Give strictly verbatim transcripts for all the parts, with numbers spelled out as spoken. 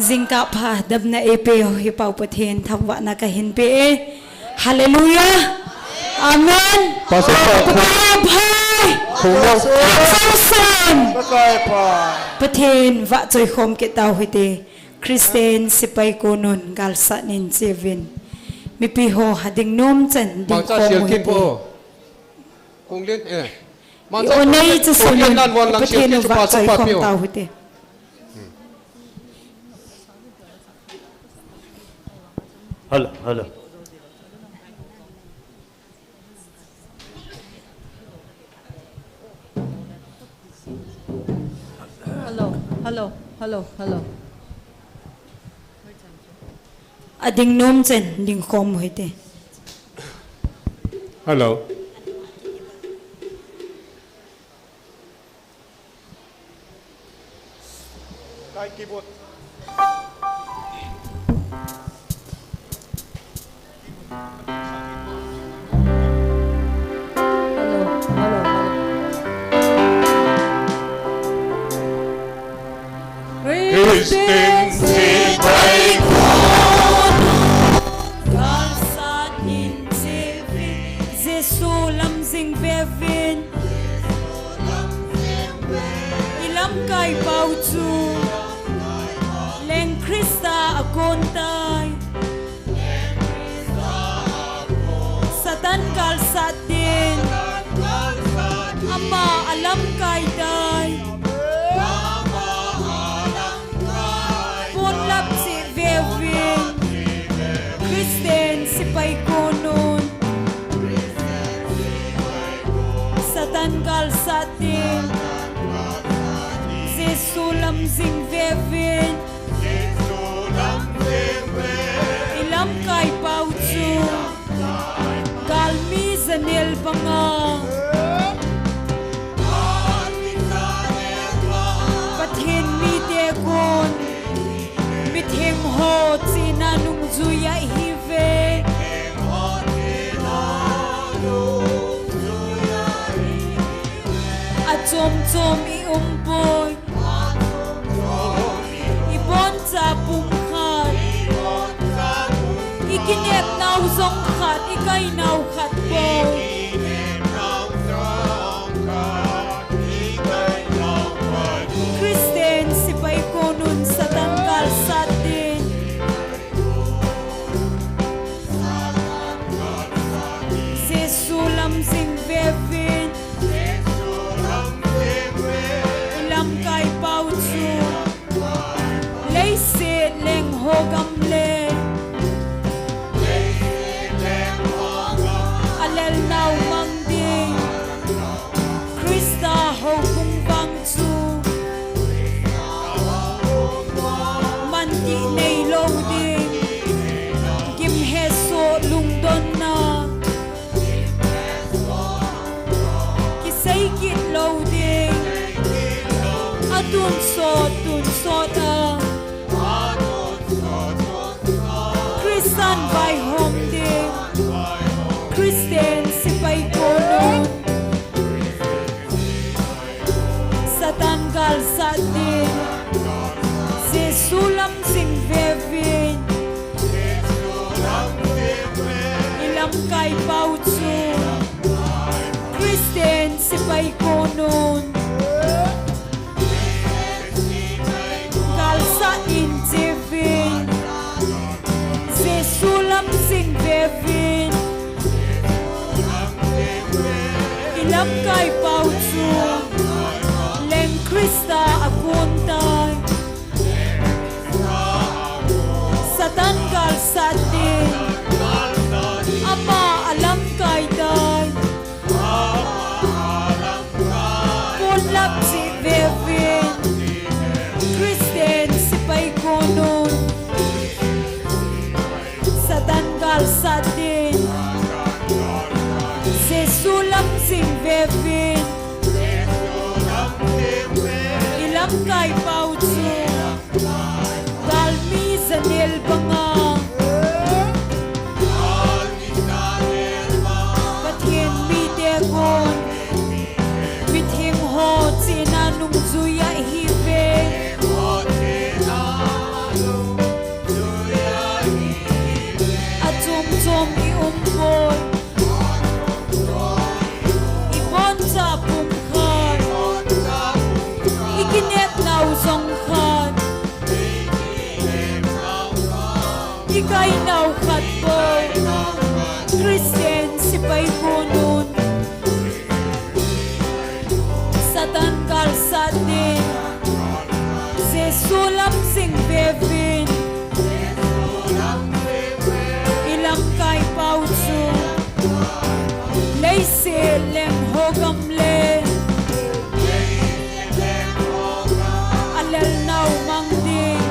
Jingkah pha damna eipeu hi Pa Pathen thangvahna kahin pe e. Hallelujah. Amen. Pastor, Pa Pathen pha. Khongwang. Pastor. Pastor pha. Pathen vahchoi khom kit tau hite. Christian sepai konun galsat nin cheuvin. Mipi ho ading nom chan ding khom u hite. Kong Lian, eh. I-o nei chu Kong Lian Sunun, Lanvon lang Pathen sia chu vahchoi khom tau hite. Hello, hello. Hello, hello, hello, hello. Ading nom chan ding khom u hite. Hello. Kai keyboard. Hello, hello, hello. Christian sepai konun galsat nin cheuvin. Jesu lam jing veuvin. I lamkai pau chu leng Christa a kon tai. Satan galsat din ama a lamkai tai. Ponlap cheh veuvin, Christian sepai konun. Satan galsat din, Jesu lam jing veuvin. I lamkai pau chu galmi janel banga Pathen mite kon mitheng ho chihna nungjui ahiuve. Achom chom i um poi. I boncha pum khat, i kinepnau jong khat, i kainau khat bou. Christian sepai konun Satan galsat din. Jesu lam jing veuvin. I lamkai pau chu leiset leng ho gam le a lelnau mang ding Christa houbung vang chu man kit neilou ding, gim hesoh lungdonna kisei kit lou ding, atonsot tonsot a Christan vaihom ding, Christian sepai konun. Satan galsat din, Jesu lam jing veuvin. I lamkai pau chu Christian sepai konun. Galsat in cheuvin, Jesu lam jing veuvin. I lamkai pau chu leng Christa a kon tai. Satan galsat din, ama a lamkai Christian sepai konun Satan galsat ding, Jesu lam jing veuvin. I lamkai pau chu leiset leng ho gam le a lelnau mang ding,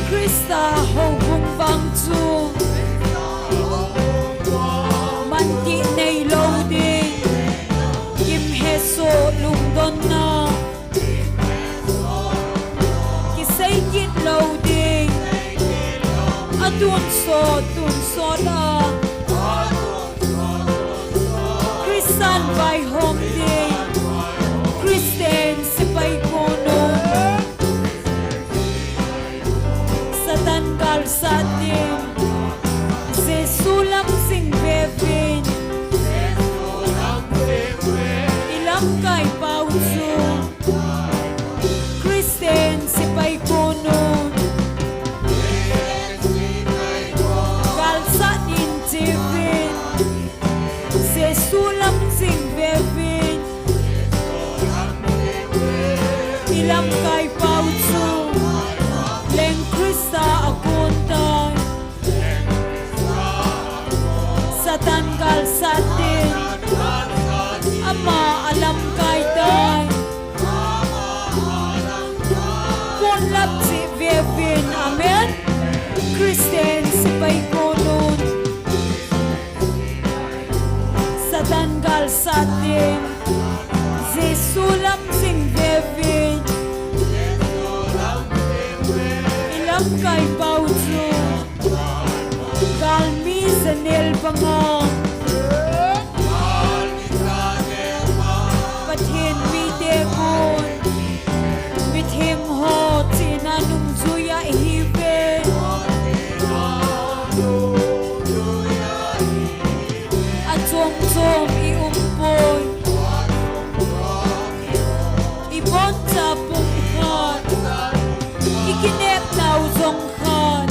Christa houbung vang chu manti neilou ding, gimhesoh lungdonna kisei kit lou ding, a tunsot tunsot a Christian vaihom ding, Christian sepai konun Satan galsat ding, Jesu lam jing veuvin. I lamkai pau chu Christian sepai konun galsat in chiuvin, Jesu lam jing veuvin. I lamkai pau chu leng Christa a kon tai. Satan galsat ding, ama a lamkai tai. Ponlap cheh veuvin, amen. Christian sepai konun Satan galsat ding, Jesu lam jing veuvin. I lamkai pau chu galmi janel banga Pathen mite kon mitheng ho chena nungjui a ihiuve. Achom chom i um poi. I boncha pum khat, i kinepnau jong khat,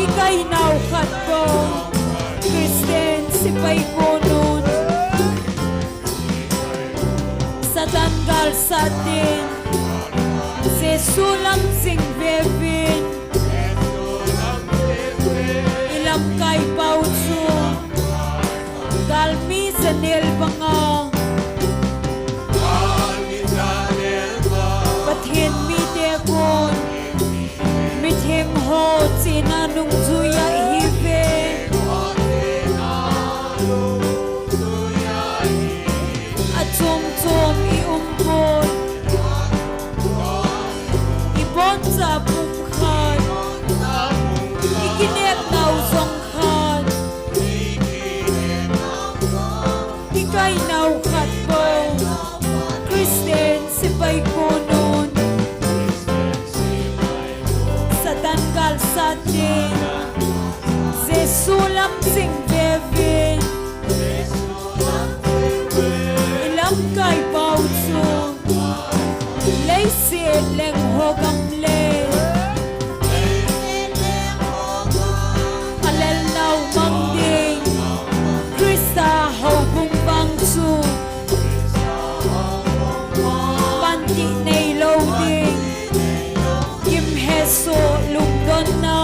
i kainau khat bou. Christian sepai konun Satan galsat ding, Jesu lam jing veuvin. I lamkai pau chu galmi janel banga Pathen mite kon mitheng ho chena nungjui a ihiuve. Achom chom i um poi. I boncha pum khat, i kinepnau jong khat, i kainau khat bou. Christian sepai konun Satan galsat ding, Jesu lam jing veuvin. I lamkai pau chu leiset leng ho gam le a lelnau mang ding, Christa houbung vang chu manti neilou ding, gimhesoh lungdonna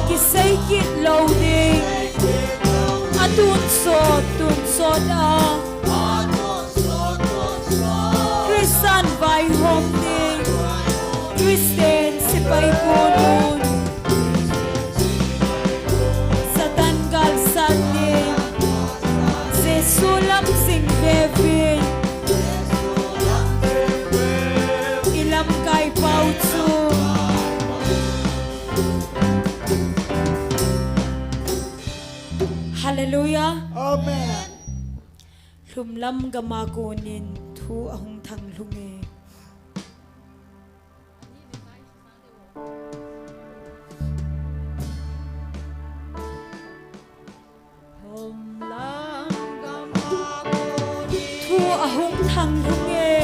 kisei kit lou ding, a tunsot tunsot a Christian vaihom ding, Christian sepai konun Satan galsat ding, Jesu lam jing veuvin. I lamkai pau chu. Hallelujah. Amen. Lhumlam gam a konin thu ahung thang lhung e. Lhumlam gam a konin thu ahung thang lhung e.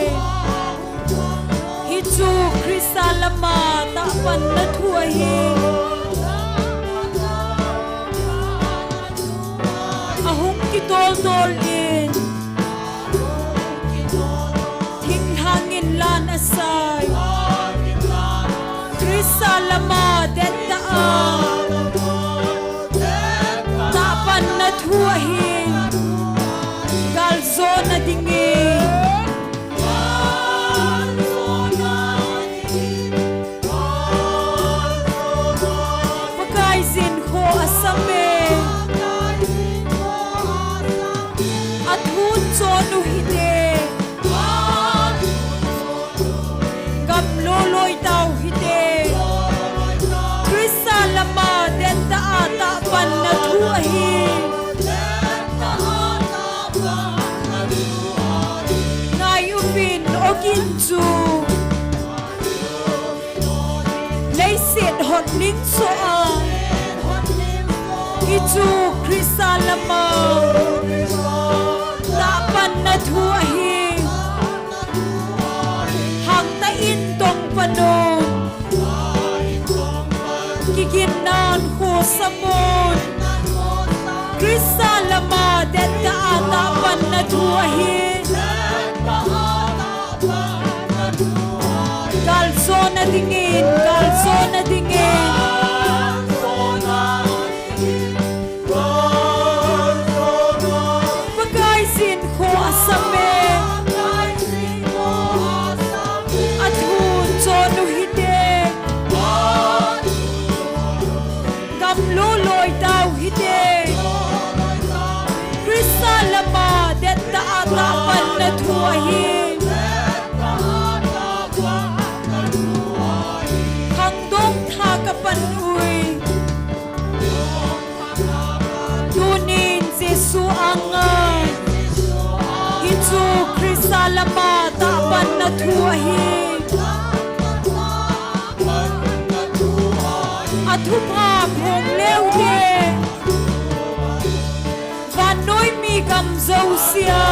Hichu Christa lama tahpanna thu ahi. Ahung kitol tol in, thinglhang in lan asai. Christa lama dettah a tahpanna thu ahi. Galjona dingin. Pakaiyin kho asam e. Athun chon u hite. Gamlo loi tau hite. Christa lama dettah a tahpanna thu ahi. Ngai uvin, ogin chu leiset hotning soh a, hichu Christa lama tahpanna thu ahi. Hangtah in tong pan un. Kiginnan khosam un. Christa lama dettah a tahpanna thu ahi. Galjona dingin, galjona dingin. Pakaiyin kho asam e. Athun chon u hite. Gamlo loi tau hite. Christa lama dettah a tahpanna thu ahi. Khangdong tha kapan ui. Tunin Jesu anga hichu Christa lama tahpanna thu ahi. Athupha phong leu te. Vannoi mi gam jousea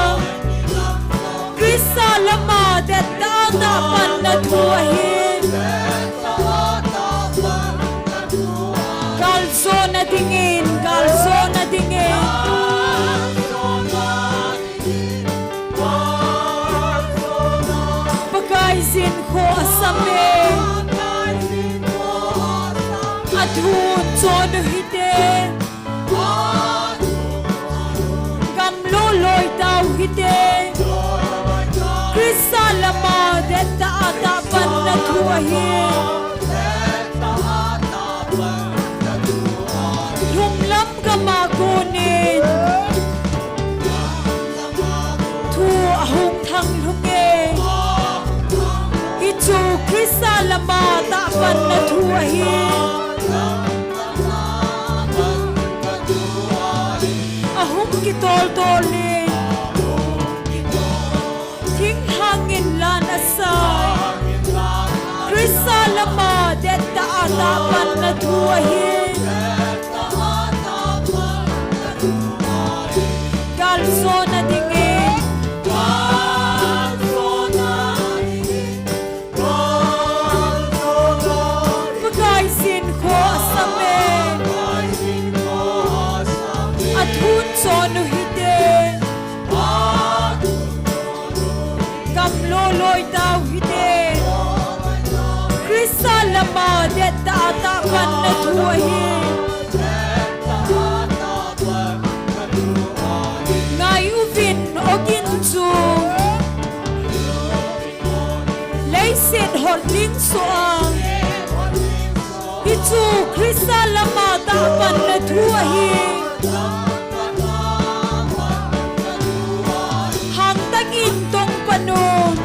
Christa lama dettah a tahpanna thu ahi. Galjona dingin, galjona dingin. Pakaiyin kho asam e. Athun chon u hite. Gamlo loi tau hite. Christa lama dettah a tahpanna thu ahi. Lhumlam gam a konin thu ahung thang lhung e. Hichu Christa lama tahpanna thu ahi. Ahung kitol tol in, thinglhang in lan asai. Christa lama dettah a tahpanna thu ahi. Galjona dingin. Pakaiyin kho asam e. Athun chon u hite. Gamlo loi tau hite. Christa lama dettah a tahpanna thu ahi. Ngai uvin, ogin chu leiset hotning soh a, hichu Christa lama tahpanna thu ahi. Hangtah in tong pan un.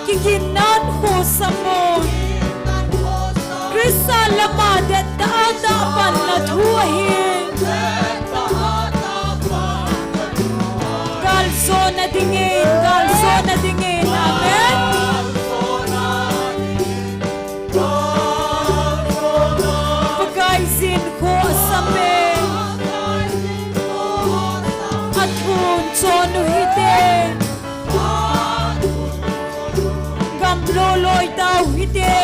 Kiginnan khosam un. Christa lama dettah a tahpanna thu ahi. Galjona dingin, galjona dingin. Amen. Pakaiyin kho asam e. Athun chon u hite. Gam Loloi tau hite.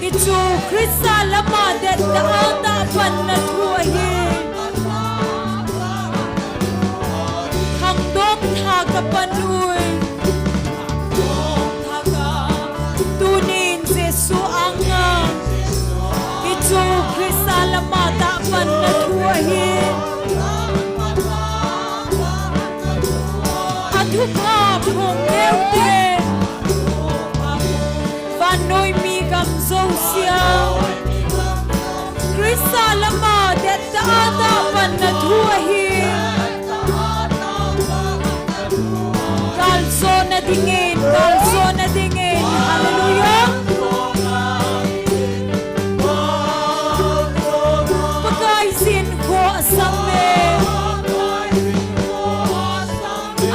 Hichu Christa lama dettah a tahpanna thu ahi. Khangdong tha kapan ui. Tunin Jesu anga. Hichu Christa lama tahpanna thu ahi. Athupha phong leu te. Vannoi mi gam jousea. Christa lama dettah a tahpanna thu ahi. Galjona dingin, galjona dingin. Hallelujah. Pakaiyin kho asam e.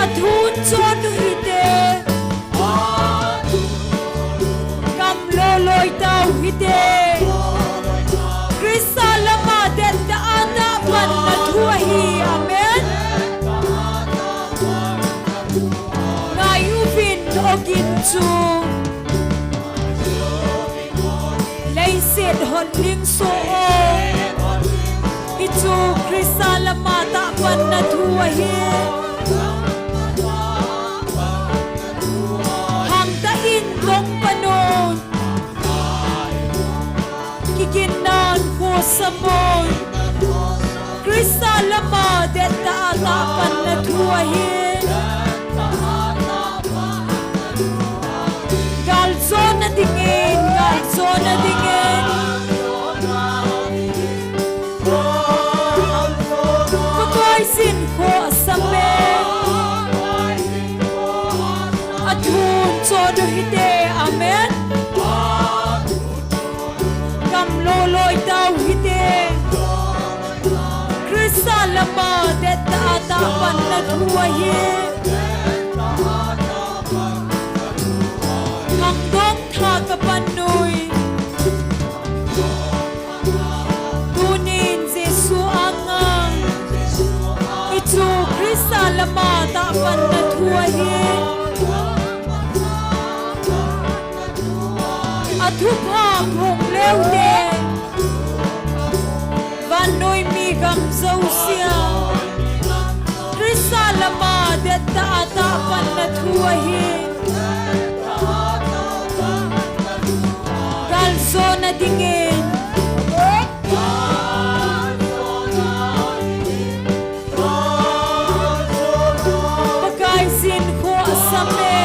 Athun chon u hite. Gam loloi tau hite. Christa lama dettah a tahpanna thu ahi. Amen. Ngai uvin ogin chu. Leiset hotling soh o. Hichu Christa lama tahpanna thu ahi. Hangtah in dong pan un. Kiginnan kho sam un. Christa lama dettah a tahpanna thu ahi. Galjona dingin, galjona dingin. Pakaiyin kho asam e. Athun chon u hite. Amen. Gam loloi tau hite. Christa lama dettah a tahpanna thu ahi. Khangdong tha kapan ui. Tunin Jesu anga. Hichu Christa lama tahpanna thu ahi. Athupha phong leu te. Vannoi mi gam jousea. Christa lama dettah a tahpanna thu ahi. Galjona dingin. Pakaiyin kho asam e.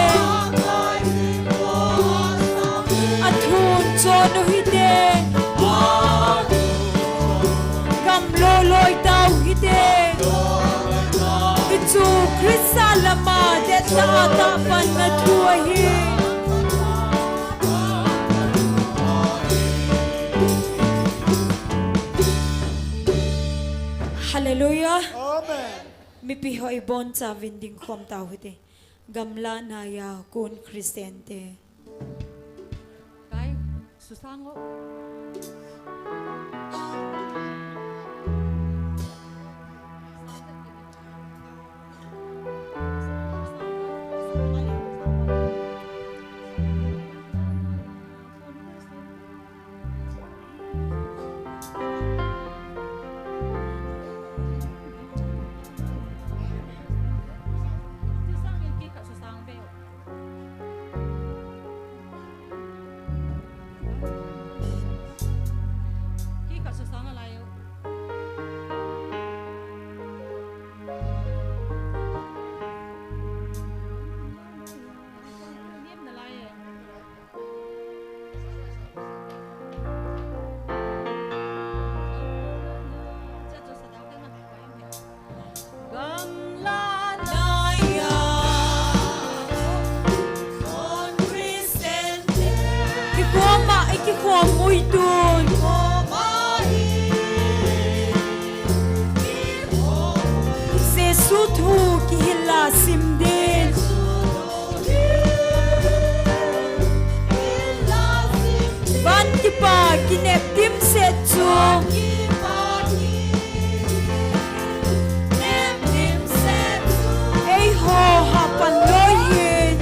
Athun chon u hite. Gam loloi tau hite. Hichu Christa lama dettah a tahpanna thu ahi. Hallelujah. Amen. Mipi ho ibonchauvin dingkhom tau hite. Gamla naiya kon Christian te. Kai, susang o. Kikhom a, i kikhom ui tun. Jesu thu kihil a sim din. Van kipa kinep dimset chu. Eiho hapan loi hin.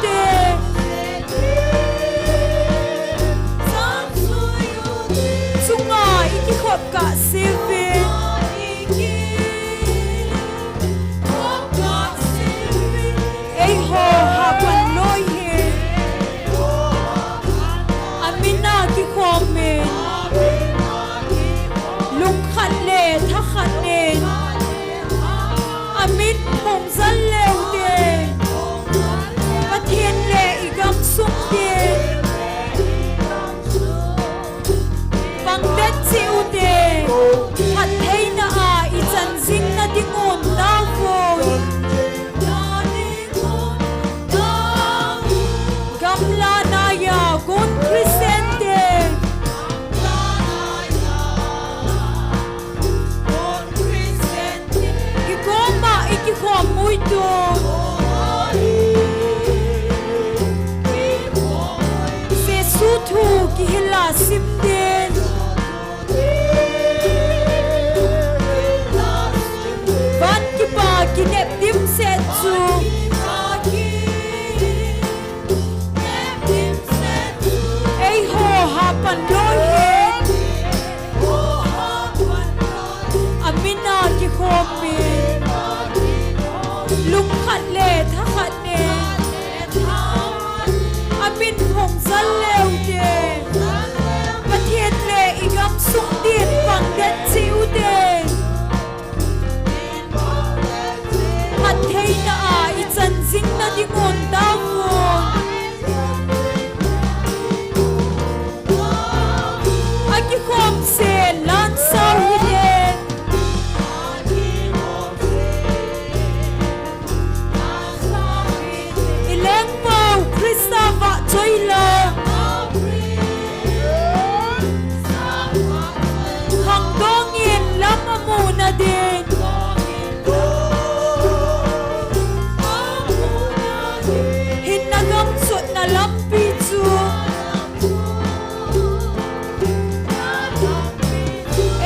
te. Chunga i kikhop kahseuve. Eiho hapan loi hi. Amin a kikhom in. Lungkhat le thakhat in. Amin phung jal leu te. Pathen le i gamsung te. Pang det cheh ute. Phattheina a i chan jing na ding un taovin. Gamla na a kon Christian te. Hikoma i kikhom u hitin. Jesu thu kihil a sim din. Van kipa kinep dimset chu. Eiho hapan loi hi. Amin a kikhom in. Lungkhat le thakhat in. Amin phung jal leu te. Pathen le i gamsung din pang det cheh ute. Phattheina a i chan jing na ding un taovin. A kikhom sen lansau hite. I lengpau Christa vahchoi la. Khangdong in lam amu na din. Hinna gamsutna lampi chu.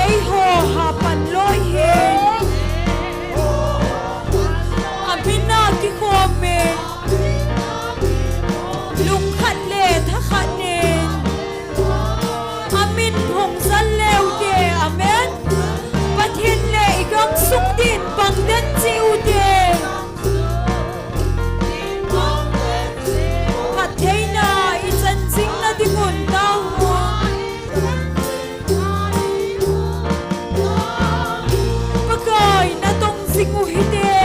Eiho hapan loi hi. Amin a kikhom in. Lungkhat le thakhat in. Amin phung jal leu te. Amen. Pathen le i gamsung din pang det cheh ute. Phattheina i chan jing na ding un taovin. Pakai natong jing u hite.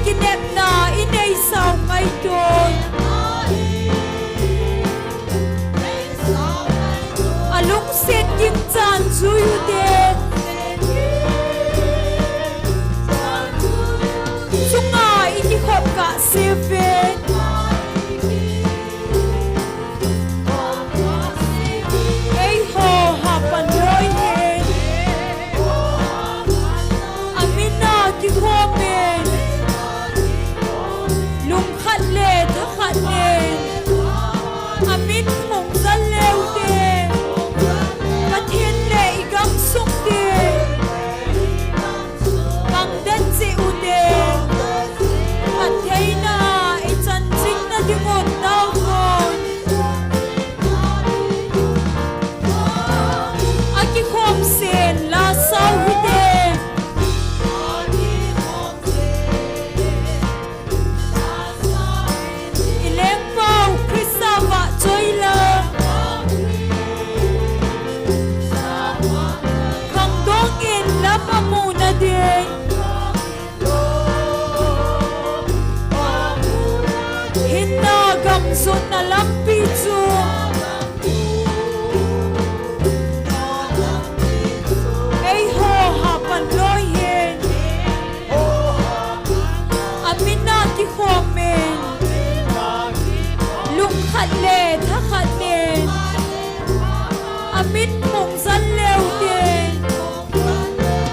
Kinepna i nei sau ngaito. A lungset gingchan jui ute. Chunga i kikhop kahseuve. Eiho hapan loi hi. Amin a kikhom in. Lungkhat le thakhat in. Amin phung jal leu te. Pathen le i gamsung te. Pang det cheh ute. Phattheina i chan jing na ding un taovin. A kikhom sen la sau hite. I lengpau Christa vahchoi la. Khangdong in lam amu na din. Hinna gamsutna lampi chu. Eiho hapan loi hi. Amin a kikhom in. Lungkhat le thakhat in. Amin phung jal leu te.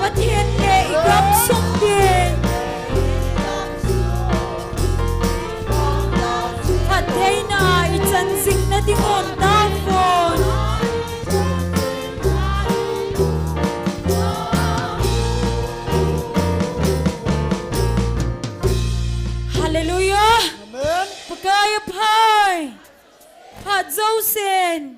Pathen le i gamsung te. Phattheina i Phai! Phat jousen!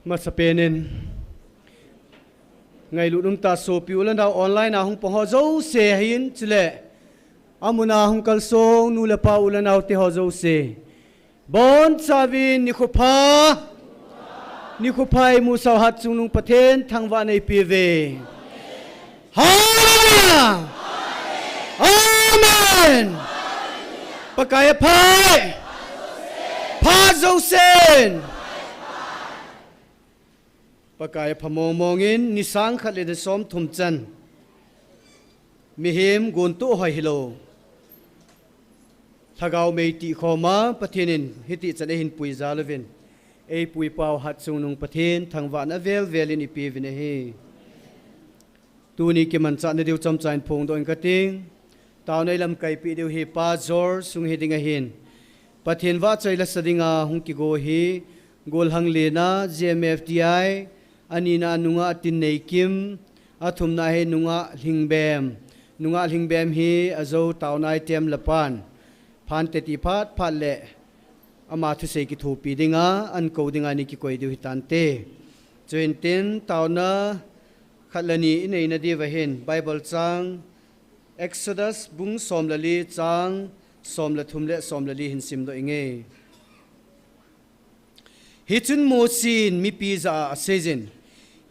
Masapen in, ngailut umtah sopi u le nao online a hung pang ho jouse ahin, chule amun a hung kalsong nu le pa u le nao te ho jouse, bonchauvin nikho pha, nikho pha eimusah u Hatchungnung Pathen thangvahna eipe uve. Hallelujah! Amen! Pakai aphai! Phat jousen! Pakai apha mongmong in, ni sang khat le ni somthum chan mihem gontoh hoi hilou, lhagao mei tih khom a, Pathen in hiti chan eihin pui jal uvin, eipui pau Hatchungnung Pathen thangvahna velvel in ipe uvin ahi. Tuni kimanchah na diu chomcha in phongdoh ing kating. Taona ilamkaipi diu hi Pa George hung hi ding ahin, Pathen vahchoi lasa dinga hung kigo hi, Golhang Lena, G M F D I, anina Nungah Tinneikim, athumna hi Nungah Lhingbem. Nungah Lhingbem hi ajo taona item le pan, phan teti phat phat le ama thusei kithopi dinga, anko dinga ni kikoi diu hitante. Chuin tin taona khat le ni inei na diu ahin, Bible chang Exodus bung som le li chang som le thum le som le li hin simdoh inge. Hichun Mosen mipi jah a aseijin,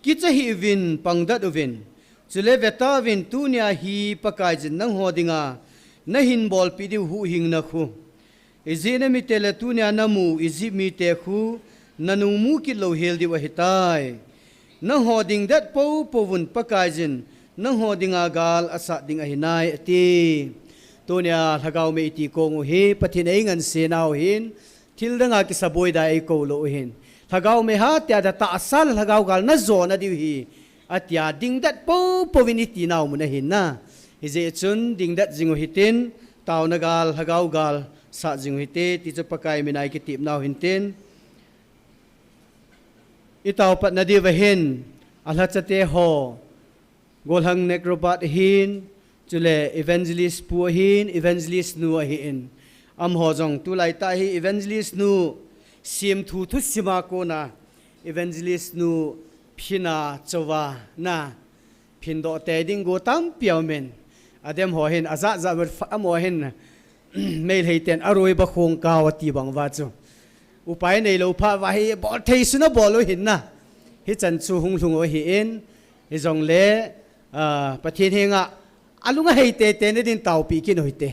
kicha hih uvin, pangdat uvin, chule vetauvin, tunia hi Pakaiyin nangho dinga nahin bolpeh diu huhhingna khu, Egypt mite le tunia namu Egypt mite khu nanung mu kit louhel diu ahitai. Nangho dingdet poupou vun Pakaiyin nangho dinga gal asat ding ahinai, ati. Tunia lhagao mei iti kong u hi Pathen eingansena u hin, thil danga kisaboi da eikou lou u hin. Lhagao mei ha tia da tahsa le lhagao gal najona diu hi, atia dingdet poupou vin iti nau mun ahin na. Hijeh chun dingdet jing u hitin, taona gal, lhagao gal sat jing u hite, ti chu Pakai mina ikitep nau hintin. Itaopatna diu ahin, alhachate ho, Golhang Nek Robert ahin, chule Evangelist pu ahin, Evangelist nu ahin. Amaho jong tulai tah hi Evangelist nu, semthu thusim a kona Evangelist nu phina chova na, phindoh tei ding go tampi aumin. Adem ho hin, ajat jat vet fa, amaho hin, Meitei ten arui ba khong kau ati bang uva chu, upai neilou phat uva hi bol thei suna bol u hin na. Hichan chu hung lhung u ahin, hijongle, ah, Pathen henga alung ahei teitei na din taopi kit u hite.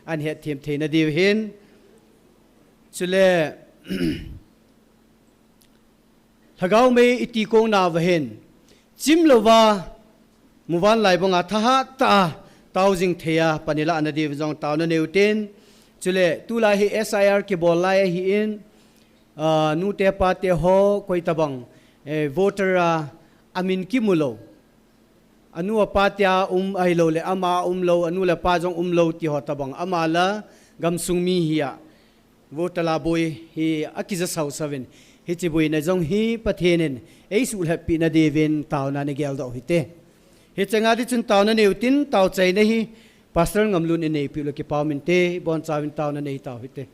Ahin hetthem theina diu hin. Chule, lhagao mei iti kong nauva hin, chimlouva, muvanlai banga thahat tah a tao jing thei a pan ilah na diu jong taona neiu tin. Chule, tulai hi S I R kibol lai ahin, ah, nute pate ho koi tabang, eh, voter a amin kimu lou, anu apa tia um ahilou le ama um lou, anu le apa jong um lou ti ho tabang, ama la gamsung mi hi a, voter la boi hi akija sau sauvin, hiche boina jong hi Pathen in eisuhlheppi na diuvin taona nei geldoh u hite. Hiche nga di chun taona neiu tin, taochaina hi Pastor Ngamlun in neipiu le kipa umin te, bonchauvin taona nei tau hite.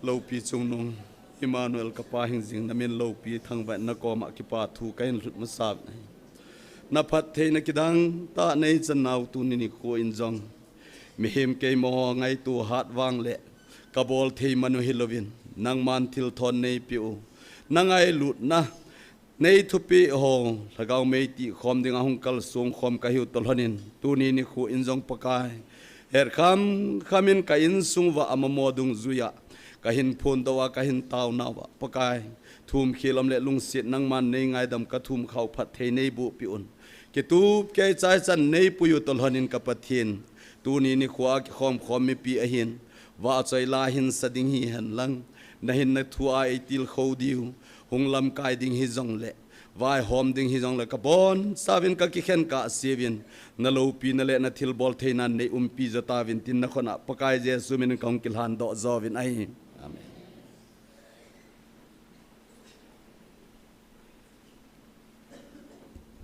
Loupi chungnung, Emmanuel ka Pa hingjing, na min loupi thangvah in, na koma kipa thu ka hin lhut masa uve. Na phattheina kidang tah nei chan nau tuni nikho in jong, mihem keima ho ngaito hat vang le ka bol thei man u hilouvin, nangman thilthon nei pe u, na ngailutna nei thupi ho, lhagao mei tih khom ding a hung kalsong khom ka hiu toh lhonin, tuni nikho in jong Pakai, het kham kham in ka insung uva a mamo dungjuia ka hin phondoh a, ka hin taonauva, Pakai, thum khel um le lungset nangman nei ngaidam, ka thum khao phatthei nei boh pe un. Kitup kei chai chan nei pui u toh lhonin ka Pathen, tuni nikho a kikhom khom mipi ahin, vahchoi la hin sa ding hihen lang, na hinna thu a ei tilkhou diu, hung lamkai ding hijongle, vaihom ding hijongle, ka bonchauvin ka kikhen kahseuvin, na loupina le na thilbol theina nei umpi jo tauvin tin na khut a Pakai Jesu min in ka hung kilhan doh jouvin ahi. Amen.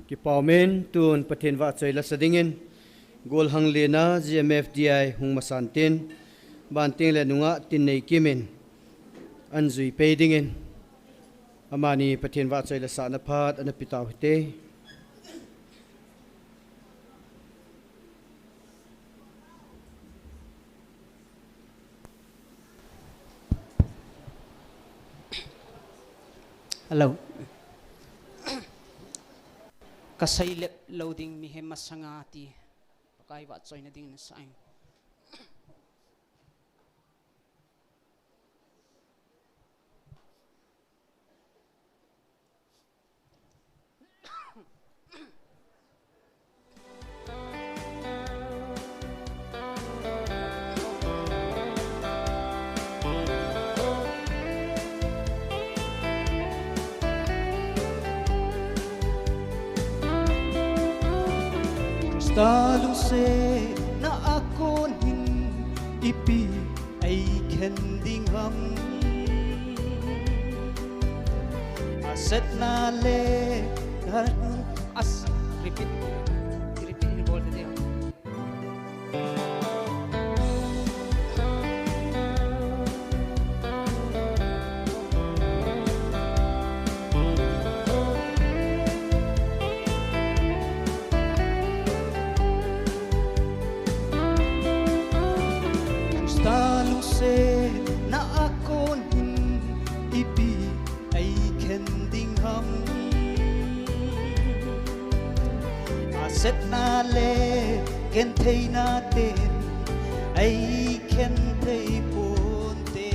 Kipa umin, tun Pathen vahchoi la sa dingin, Golhang Lena G M F D I hung masan tin, Banting le nungah Tinneikim in an jui pei dingin, amani Pathen vahchoi la sahna phat ana pe tau hite. Hello. Ka seilep lou ding mihem masanga ti. Pakai vahchoina ding na sa ing. Krista lungsetna a kon hin ipi ei khen ding ham. Asetna le dar as repeat, repeat in bol te ding. Krista lungsetna a kon hin ipi ei khen ding ham. Asetna le gentheina ten ei khen thei ponte.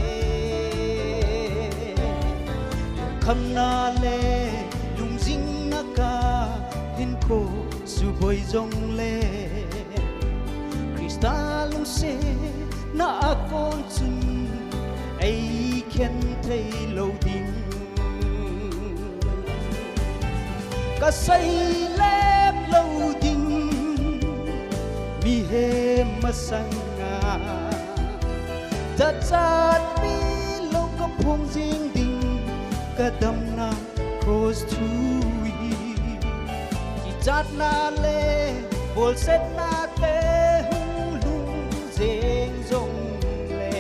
Lungkhamna le lungjingna ka hinkho suboi jongle, Krista lungsetna a kon chun ei khen thei lou ding. Ka seilep lou ding mihem masanga, jachat pi lou ka phong jing ding, ka damna cross thu hi. Kichatna le bolsetna te hung lhung jeng jongle,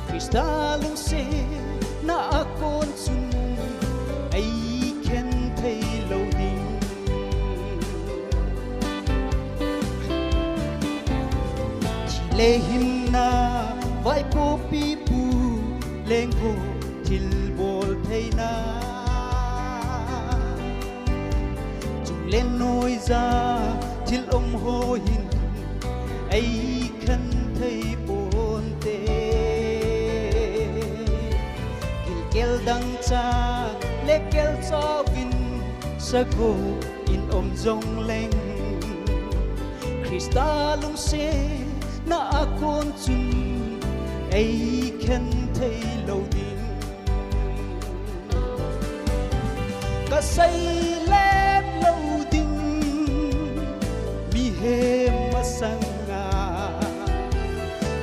Krista lungsetna a kon chun ei khen thei lou ding. Thi le hinna vaipoh pipu lengho thilbol theina, chung le noija thil um ho hin ei khen thei ponte. Gilkel dangchah le kelchauvin sagoh in um jongleng, Krista lungsetna a kon chun ei khen thei lou ding. Ka seilep lou ding mihem masanga,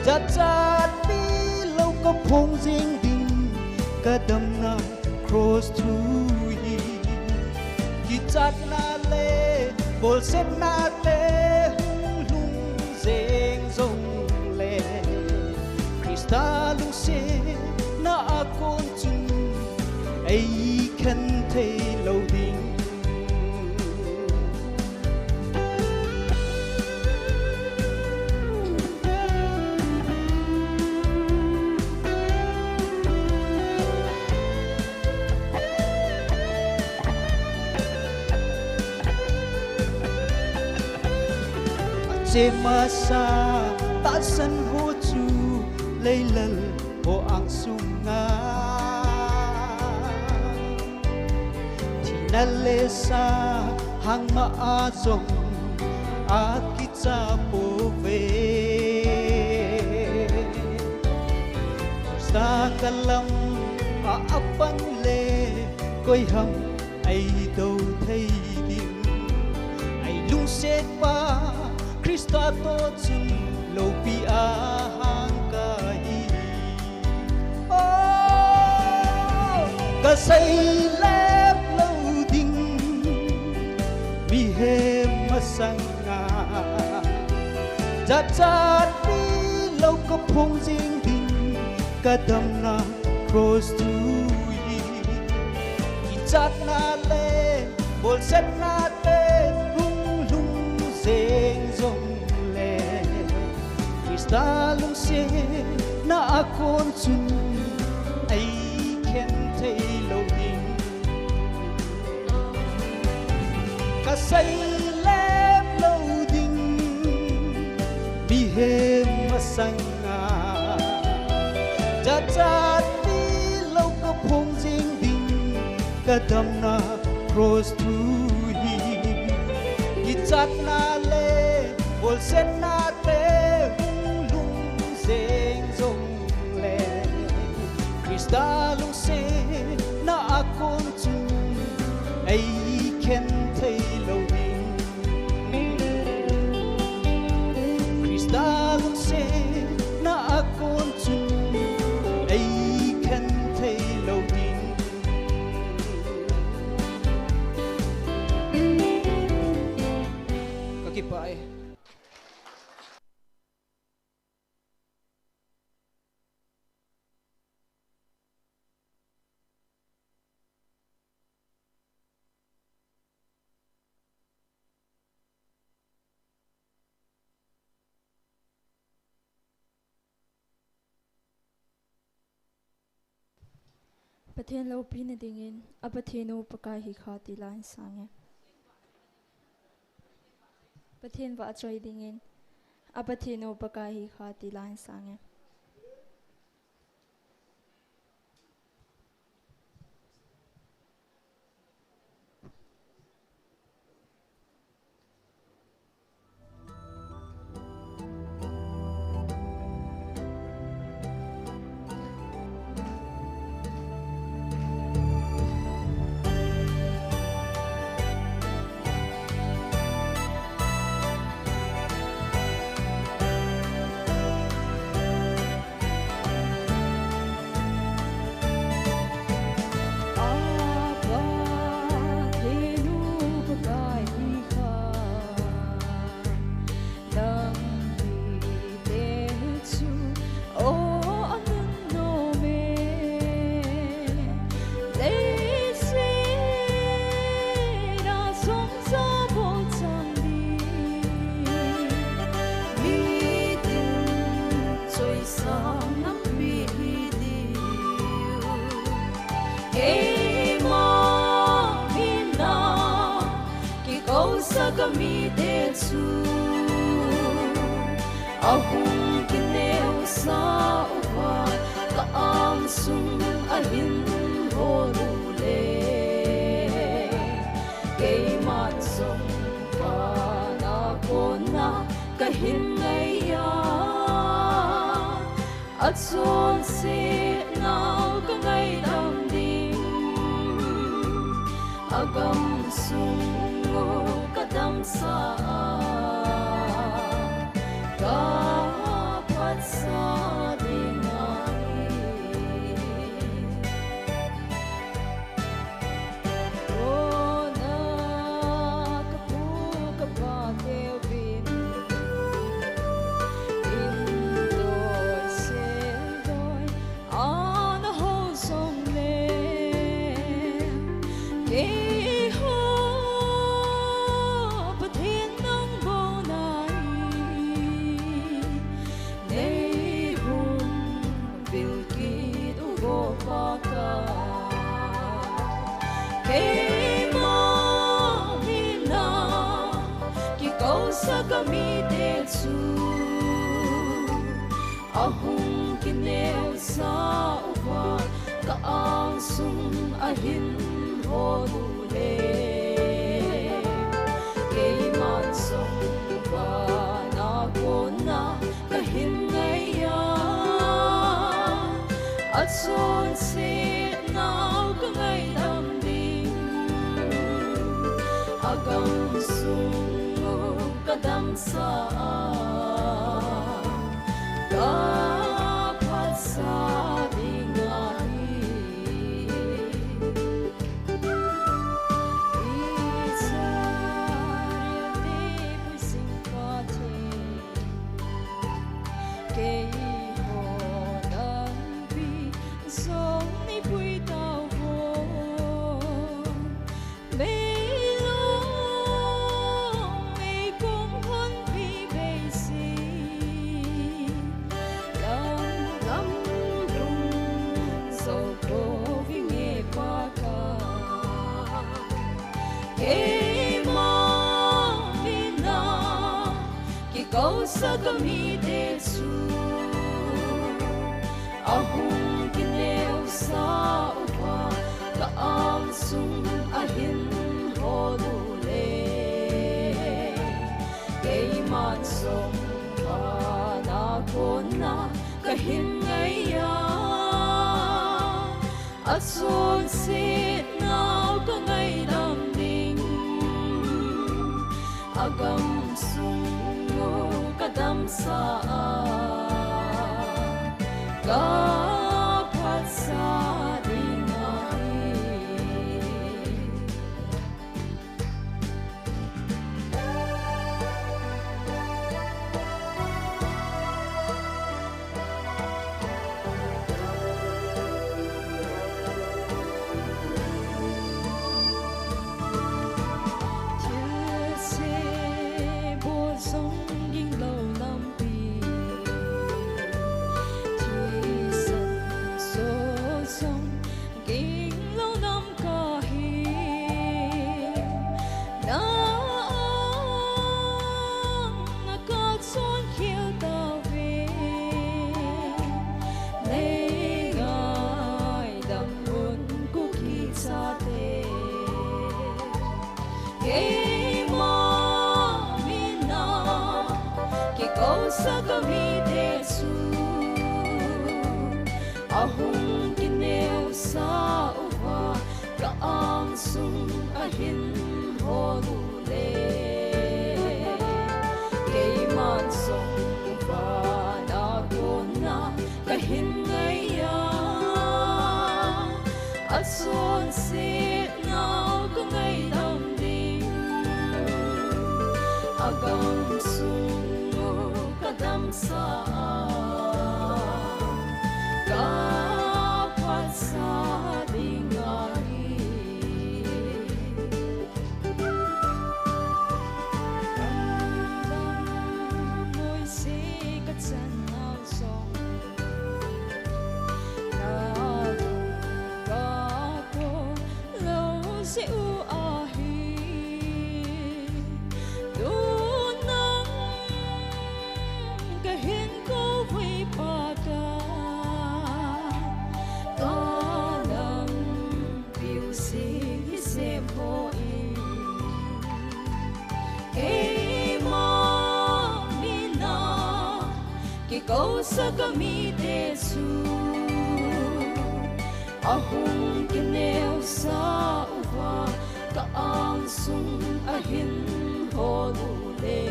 jachat pi lou ka phong jing ding, ka damna cross thu hi. Kichatna le bolsetna te hung lhung jeng jongle, Krista lungsetna Sena a kon chun ei khen thei lou ding. Achemasa tahsan ho chu leilal ho angsunga, thina le sahang ma a jong akicha pouve. Sa kalam a apan le koi ham eidou thei ding. Eilungsetpa Christa toh chun loupi a hangkai. Oh, kaseilep lou ding mihem masanga, jachat tilou kaphong jing ding, kadamna cross chu hi. Kichatna le bolsetna te hung lhung jeng jongle, Christa lungsetna a kon chun eikhen thei lou ding. Kaseilep lou ding mihem masanga, jachat tilou kaphong jing ding, kadamna cross chu hi. Kichatna le bolsetna te hung lhung jeng jongle, Christa lungsetna a kon chun eikhen thei lou ding. Christa lungsetna a kon chun eikhen thei lou ding. Kakipah e. Pathen loupina dingin, a Pathen u Pakai hi kha ti la hin sange. Pathen vahchoi dingin, a Pathen u Pakai hi kha ti la hin sange. Keima mina kikousa kamite chu ahung kineosah uva, ka angsung ahin hol u le, keiman jong vana kona kahin ngaiya, achonsetnau kangaidam ding, agamsung u kadamsah a, kaphatsah ding ahi. Sa ka mite chu ahung kinel sa uva, ka angsung ahin hol u le. Keiman jong vana kona kahin ngaiya, achonset nau ka ngaidam ding, agamsung u ka damsa a, ka phatsa ding ahi. Israel te puising pate, keiho lampi jong nei pui tauvo. Meilong meikong honpi beisei, lam lam lung jou ko vinge Pakai. Keima mina kikousa ka mite chu ahung kinel sa uva, ka angsung ahin hol u le. Keiman jong vana kona kahin ngaiya, achonset nau ka ngaidam ding, agamsung u ka damsa a, ka phatsa ding ahi. Thilse bol jong ging lou lampi, thisan so jong ging lou lam kahi. Na ang a ka chon khel tauve, nei ngaidam un Kuki chate. Keima mina kikousa ka mite chu ahung kinel sa uva, ka angsung ahin hol u le. Keiman jong vana kona kahin ngaiya, achonset nau ka ngaidam ding, agamsung u ka damsa a, ka phatsa ding ahi. Moise ka chan nau jong, na lung ka po lou jeh u ahi. Tun nang ka hin kou vei Pakai, ka lampiu sih hi sem poi. Keima mina kikousa ka mite chu ahung kinel sa uva, ka angsung ahin hol u le.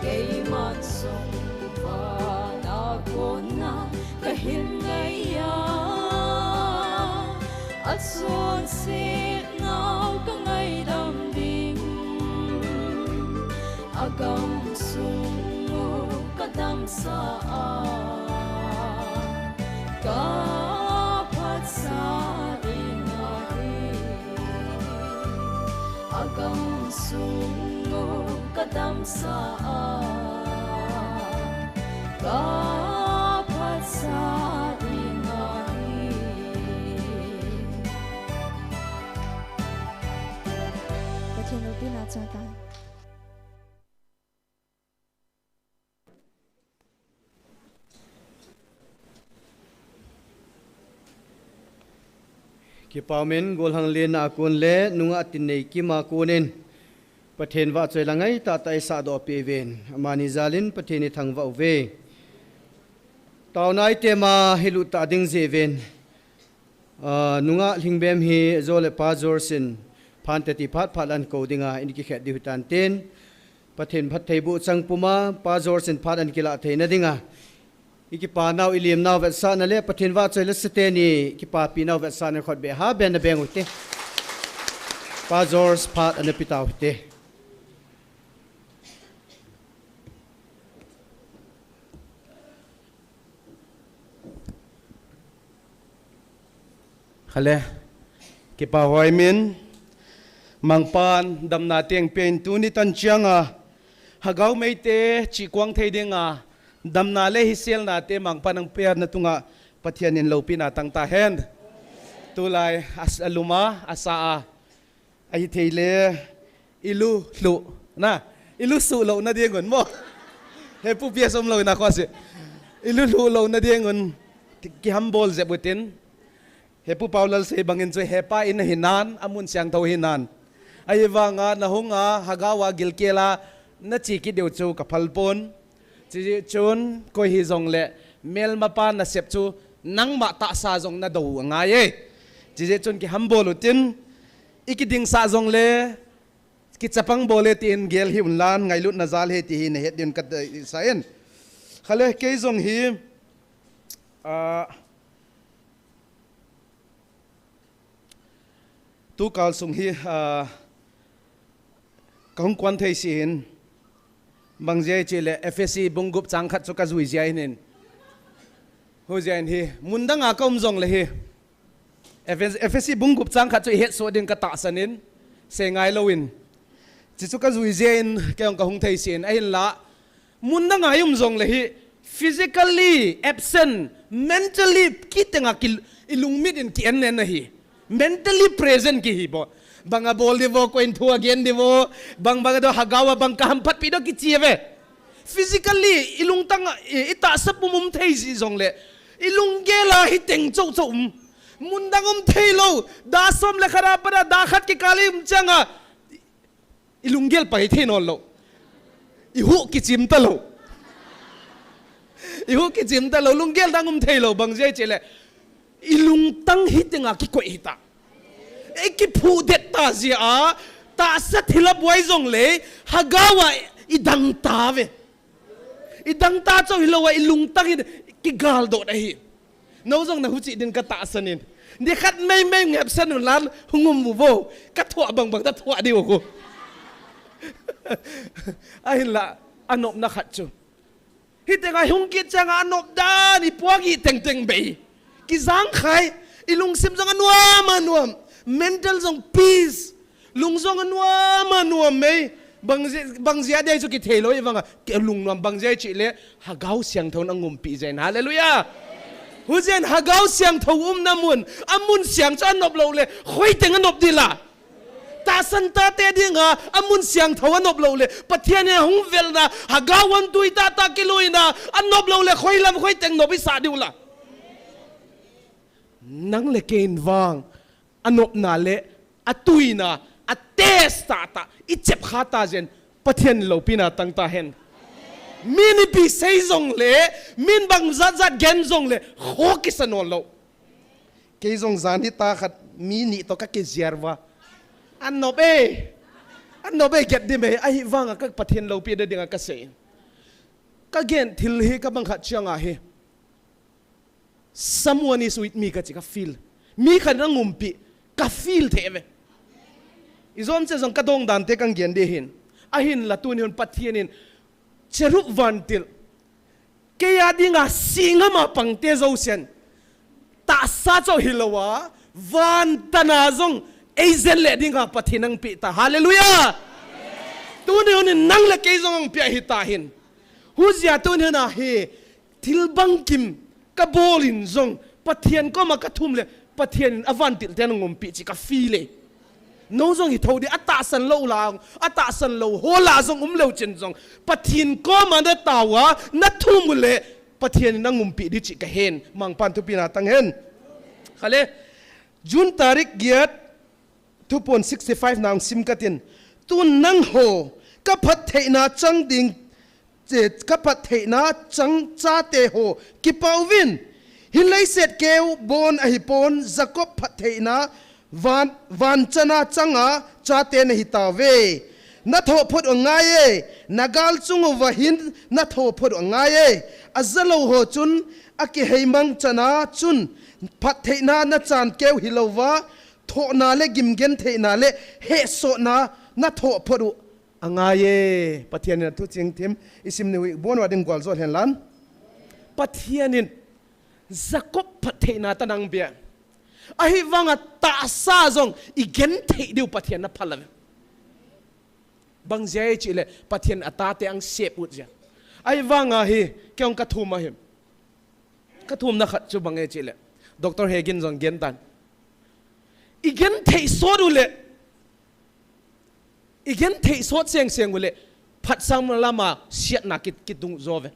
Keiman jong vana kona kahin ngaiya, achonset nau ka ngaidam ding, agamsung u ka damsa a, ka phatsa ding ahi. Agamsung u ka damsa a, ka phatsa ding ahi. Pathen loupina chang tai. Kipah umin, golhang lenna a kon le nungah tin nei kima konin Pathen vahchoi la ngai tahtah eisah doh peh uvin, amani jalin Pathen ithangvah uve. Taona itema hilut tah ding jeh uvin, ah, nungah Lhingbem hi Jo le Pa George in phan teti phat phat la ahin kou dinga, in kikhet diu hitan tin, Pathen phattheiboh chang puma Pa George in phat ahin kilah theina dinga, ikipa nau, ilim nau vetsahna le Pathen vahchoi le sate ni kipapi nau vetsahna khut beh ha ben na beng ute. Pa George phat ana pi tau hite. Khale, kipah hoi min, Mangpan damna teng pen tuni tan chianga, Hagao meite chikuang thei dinga, damna le hiselna te Mangpan nang pia na tunga Pathen in loupina tang tahen. Tulai as-, aluma, asa a, ahi thei le, ilu hlu, na, ilu su lo na dingun mo. He pu pia som lo na khosi. Ilu hlu lo na dingun, ki-, kihambol jep utin. He pu Paulal sei bangin chu hepa in hinan, amun siangthou hinan. Ahivanga nahunga Hagao a gilkel a nache kit diu chu kaphal pon. Chijeh chun koi hijongle melmapa nasep chu nangma tahsa jong nadou angai e. Chijeh chun kihambol utin, ikidingsah jongle kichapang bol e tin gel hih un lan, ngailutna jal e ti hi nahet diuvin kadei sa in. Khale, kei jong hi, ah, tukal sung hi, ah, kahung kuan thei si hin, bang jeh chule Ephesi bung gup chang khat chu kajui jeh hin. Hujeh hin hi, mun danga kaum jongle hi, Ephes-, Ephesi bung gup chang khat chu ihet soh ding katahsan in, sei ngai louvin. Chuchu kajui jeh in, kei jong kahung thei si in, ahinla, mun danga i um jongle hi, physically absent, mentally kitenga ki, ilungmit in ki en nen ahi. Mentally present kihi bo. Bang abol diu vo, koin thu agen diu vo, bang bang a do Hagao a bang kahamphat pi do kichi ve. Physically, ilungtang a, i, itahsa pum um thei ji jongle, ilunggel a hiteng chou chou um. Mun dang um thei lou, da som le khat a pat a da khat kikal i um chang a, ilunggel pai thei nawn lou. Ihuh kichim talou. Ihuh kichim talou, lunggel dang um thei lou, bang jeh chule, ilungtang hitenga kikoi hita. Ikiphudet ta jeh a, tahsa thil abuai jongle, Hagao a idang ta ve. Idang ta chou hilou a, ilungtang hi kigaldot ahi. Nou jong nahuchi din katahsan in. Nikhat meimei ngepsan un lan hung um u vo. Kathuah bang bang tathuah diu khu. Ahinla, anopna khat chu, hitenga hung kit chang a anop dan, ipuak i teng teng bei. Kijang khai, ilungsim jong anuam anuam. Mental jong peace. Lung jong anuam anuam mei. Bang jeh, bang jeh a dei chu kithei lou i vang a, kilungnuam bang jeh chule, Hagao Siangthou in angumpi jeh in. Hallelujah. Hujeh in Hagao Siangthou umna mun, amun siang chu anop lou le, khoi teng anop ding la. Tahsan tate dinga, amun siangthou anop lou le, Pathen in ahung velna, Hagao a tui tahtah kiluina, anop lou le, khoi lam khoi teng nop isah diu la. Nang le kei in vang, anopna le, atuina, atest tahtah, ichep kha ta jeh in, Pathen loupina tang tahen. Min ipi sei jongle, min bang jat jat gen jongle, kho kisa nawn lou. Kei jong jan hi ta khat mi ni toh kakijiar uva. Anop e. Anop e, get dim e, ahivang a ka Pathen loupi da ding a kasei. Kagen thil hi kabang khat chiang ahi. Someone is with me kachi ka feel. Mi khat in angumpi, ka feel thei ve. Ijat cheh jong kadong dan te kang gen ding ahin. Ahinla tuni hun Pathen in cherub vantil, kei a dinga singam a pang te jousen, tahsa chou hilou a, van tan a jong eijen le dinga Pathen in angpeh ta. Hallelujah! Tuni hun in nang le kei jong angpeh hita hin. Hujeh a tuni hun a hi, thil bangkim kabol in jong, Pathen koma kathum le, Pathen in avantil te in angumpi chi ka feel e. Nou jong hi tho ding, atahsan lou la, atahsan lou ho la jong um leu chun jong, Pathen koma natao a, nathum u le, Pathen in angumpi ding chi kahen, Mangpan thupina tang hen. Khale, June tarik giat, thupon sixty-five nang sim katin. Tun nangho, ka phattheina chang ding, che, ka phattheina chang chate ho, kipauvin. Hi leiset keu bon ahipon, Jacob phattheina van, van chana changa chate nahi tauve. Na thoh phot u angaiye, na gal chung uva hin na thoh phot u angaiye. A jalou ho chun a kiheimang chana chun phattheina na chan keu hilouva, thohna le gimgentheina le hehsotna na thoh phot u angaiye. Pathian in a thu chingthim i sim ni ui bon uva ding gual jol hen lan. Pathian in Jacob phattheina ta nang bia. Ahivanga tahsa jong i genthei diu Pathian na phalave. Bang jia e chile, Pathian a tate ang sep ut jia. Ahivanga hi, kei ong ka thum ahi. Ka thumna khat chu bang e chile, Doctor Hagin jong gen tan. I genthei sot u le, i genthei sot seng seng u le, phatsam lama siatna ki, kidung jo ve.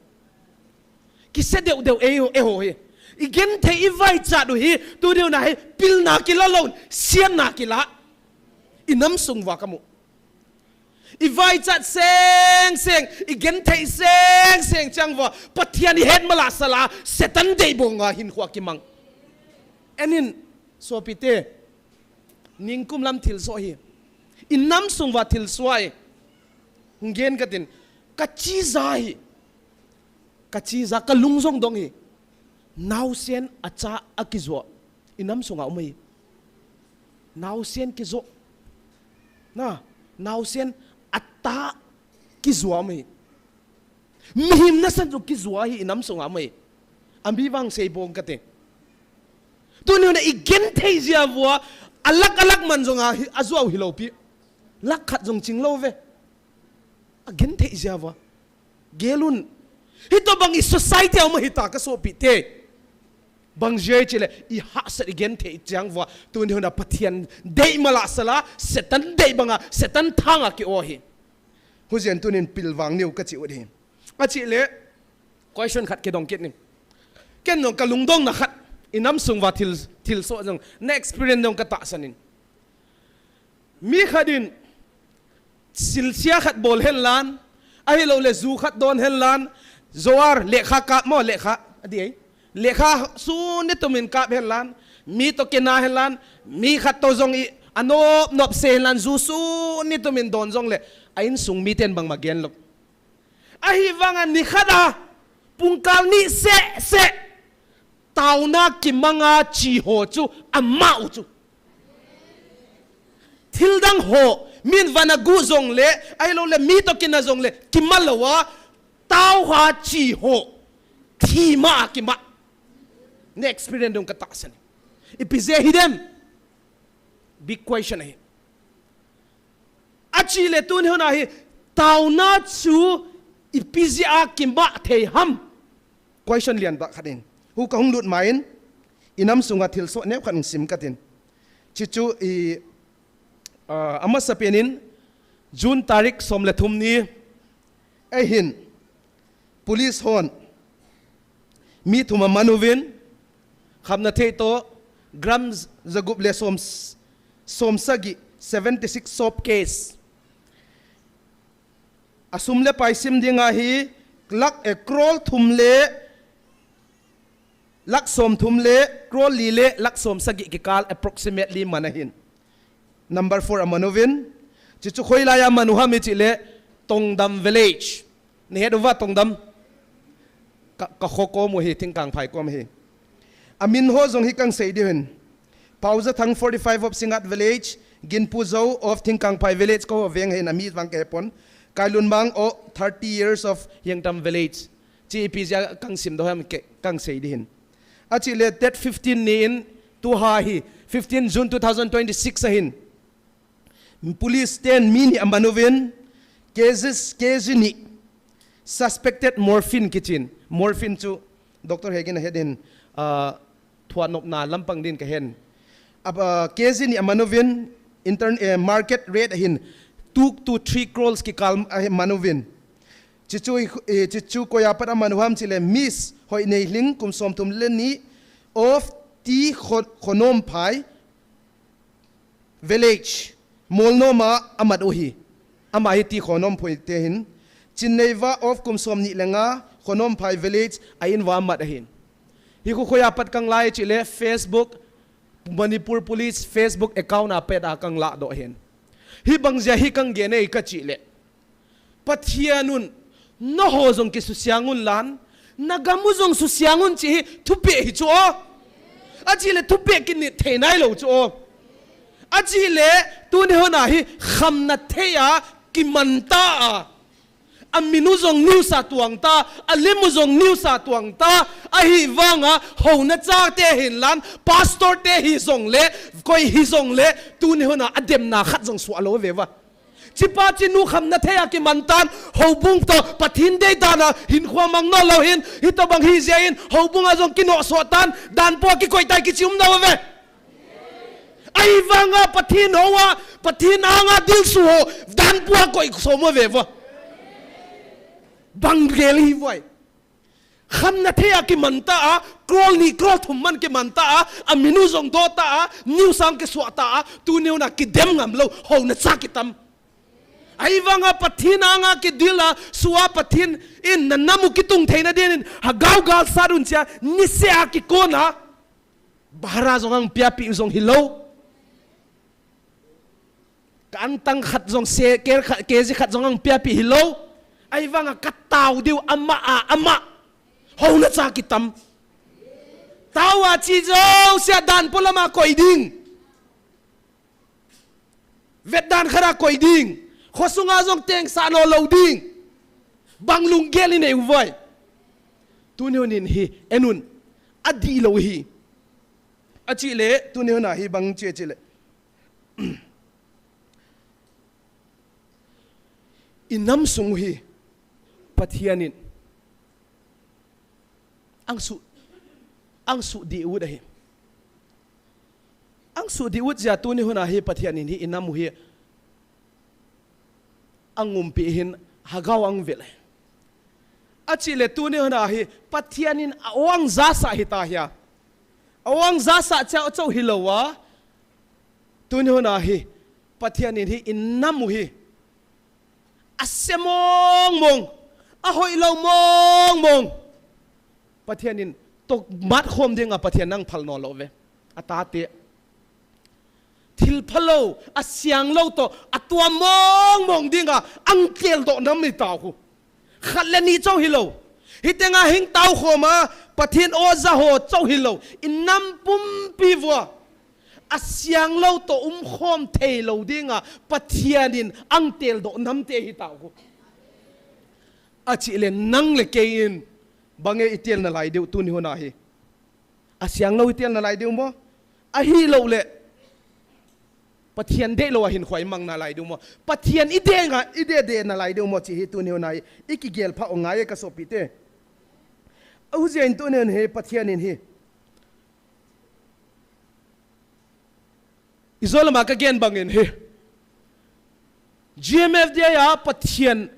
Kise deuh deuh ei ho, ei ho hi. I genthei i vaichat u hi, tu deuh na hi, pilna kila lou, siatna kila. I nam sung uva ka mu. I vaichat seng seng, i genthei seng seng chang uva, Pathian i het malah sala, Satan deibonga hinkho a kimang. Enin, sopite, ningkum lam thilsoh hi. I nam sung uva thilsoh hi. Hung gen katin, ka chija hi. Ka chija, ka lung jong dong hi. Naosen a cha a kijo. I nam sunga um hi. Naosen kijo. Na, naosen a ta kijo um hi. Mihem nasan chu kijo hi i nam sunga um hi. Ami vang sei bong kate. Tuni huna i genthei jia uva, a lakh a lakh man jong a hi, a jo hilou pi. Lakh khat jong ching lou ve. A genthei jia uva. Gel un. Hitobang i society a um ahi ta ka sopite. Bang jia e chile, i hahsat i genthei chang uva, tuni huna Pathian dei malah sala, Satan dei banga, Satan thanga ki o hi. Hujen tunin pilvang niu ka chi u di. A chile, question khat kidong kit ning. Ken jong ka lungdong na khat, i nam sung uva thil, thilsoh jong, na experience jong ka tahsan in. Mi khat in, silsia khat bol hen lan, ahilou le ju khat don hen lan, joar, lekha kap mo, lekha, a di ei. Lekha sun ni tumin kap hen lan, mi to kina hen lan, mi khat to jong i, a nop nop se hen lan, ju sun ni tumin don jong le, a insung miten bang ma gen lou. Ahivanga ni khat a, pungkal ni seh seh, taona kimanga chi ho chu, ama u chu. Thil dang ho, min vana gu jong le, ahilou le, mi to kina jong le, kima lou a, tao ha chi ho, thima a kima. Ni experience dong ka tahsan. Ipi jeh hi dem? Big question ahi. A chile tuni huna hi, taona chu ipi jeh a kima thei ham? Question lian ba khat in. Hu ka hung lut ma in, i nam sunga thilsoh neo khat hung sim katin. Chichu i, ah, amasa penin, June tarik som le thum ni, ahin, police hon, mi thum aman uvin, khamna thei to, gram jagup le som, som sagi, seventy six soap case. A sum le pai sim dinga hi, lakh, eh, crore thum le, lakh som thum le, crore li le, lakh som sagi kikal approximately man ahin. Number four aman uvin. Chichu khoi lai a man u ham i chile, Tongdam Village. Ni het uva Tongdam. Ka, ka kho kom u hi, Thingkangphai kom hi. Amin ho jong hi kang sei diu hin. Paojathang forty five of Singngat Village, Ginpuzo of Thingkangphai Village, ko veng hin ami vang ke pon. Kailunmang o thirty years of Hiangtam Village. Chi ipi jeh a kang sim do ham ke, kang sei diu hin. A chile date fifteen ni in tu ha hi, fifteen June two thousand twenty-six ahin. Police ten mi ni aman uvin, cases, case ni suspected morphine kichin. Morphine chu Doctor Hegin ahet in, ah, thuanopna lampang din kahen. Ab, ah, case ni aman uvin, intern, eh, market rate ahin two to three crores kikal ahi man uvin. Chichu, eh, chichu koiya pat aman u ham chile Miss Hoineihling kum som thum le ni of T Kho-, Khonomphai, Village, Molnom a amat u ahi. Ama hi ti Khonom Phai te ahin. Chinneiva of kum som ni le nga, Khonom Phai village a in uva amat ahin. Hi khu khoiya pat kang lai chih le Facebook, Manipur Police Facebook account a pat a kang ladoh ahin. Hi bang jeh a hi kang gen e ka chih le, Pathian un, nangho jong kisusiang un lan, nagam u jong susiang un chih hi thupeh hi chu o. Achih le thupeh kinit thei nailou chu o. Achih le tuni hun a hi khamna thei a kiman ta a, amin u jong news a tuang ta, alim u jong news a tuang ta, ahivang a houna chate hin lan, pastor te hijong le, koi hijong le, tuni hun a ademna khat jong suh lou ve uva. Chi pa chi nu khamna thei a kiman tan, houbung toh Pathen dei dan a hinkho mang naw lou hin, hitobang hi jeh in, houbung a jong kinoh soh tan, dan pua kikoi tai kichi um naw ve. Ahivang a Pathen hou a, Pathen ang a dilsu ho, dan pua koi som uve uva. Bang gel hi uva. Khamna thei a kiman ta a, crore ni crore thum man kiman ta a, amin u jong do ta a, news a kisuah ta a, tuni hun a kidem ngam lou, houna cha kitam. Ahivang a Pathen ang a kidil a, suh a Pathen in nanam u kitung theina dingin, Hagao gal sat un chia, niseh a kikon a, bhara jong ang pia pi u jong hilou. Ka angtang khat jong se, ke khat, ke ji khat jong ang pia pi hilou. Ahivang a ka tao diu ama a, ama. Houna cha kitam. Tao a chi jouse a dan pua lam a koi ding. Vet dan khat a koi ding. Khosung a jong teng sa naw lou ding. Bang lunggel i nei uva. Tuni hun in hi, en un. Adih lou hi. Achih le, tuni hun a hi bang chi chih le. I nam sung u hi Pathen in ang suh, ang suh dih u ahi. Ang suh dih u jeh a tuni hun a hi Pathen in hi i nam u hi ang umpi hin Hagao ang vel. Achih le tuni hun a hi Pathen in a-o ang jasah hita hia. A-o ang jasah cheh cheh hilou a. Tuni hun a hi Pathen in hi i nam u hi ase mong mong, ahoi lou mong mong. Pathen in tohmat khom ding a Pathen in ang phal naw lou ve. Atate. Thil phalou, asiang lou toh, atuam mong mong ding a, ang tel doh nam i tao khu. Khat le ni chauh hilou. Hiteng a hing tao khom a, Pathen o ja ho chauh hilou. I nam pumpi uva. Asiang lou toh um khom thei lou ding a, Pathen in ang tel doh nam te hi tao khu. Achih le nang le kei in, bang e i tel nalai diu tuni hun a hi. Asiang lou i tel nalai diu maw? Ahilou le, Pathen deih lou a hinkho i mang nalai diu maw? Pathen i dei nga, i dei dei nalai diu maw? Chih hi tuni hun a hi, i kigel pha u ngai e ka sopite. Ahi jeh in tuni hun hi, Pathen in hi. I jo lam a ka gen bang in hi. G M F D I a Pathen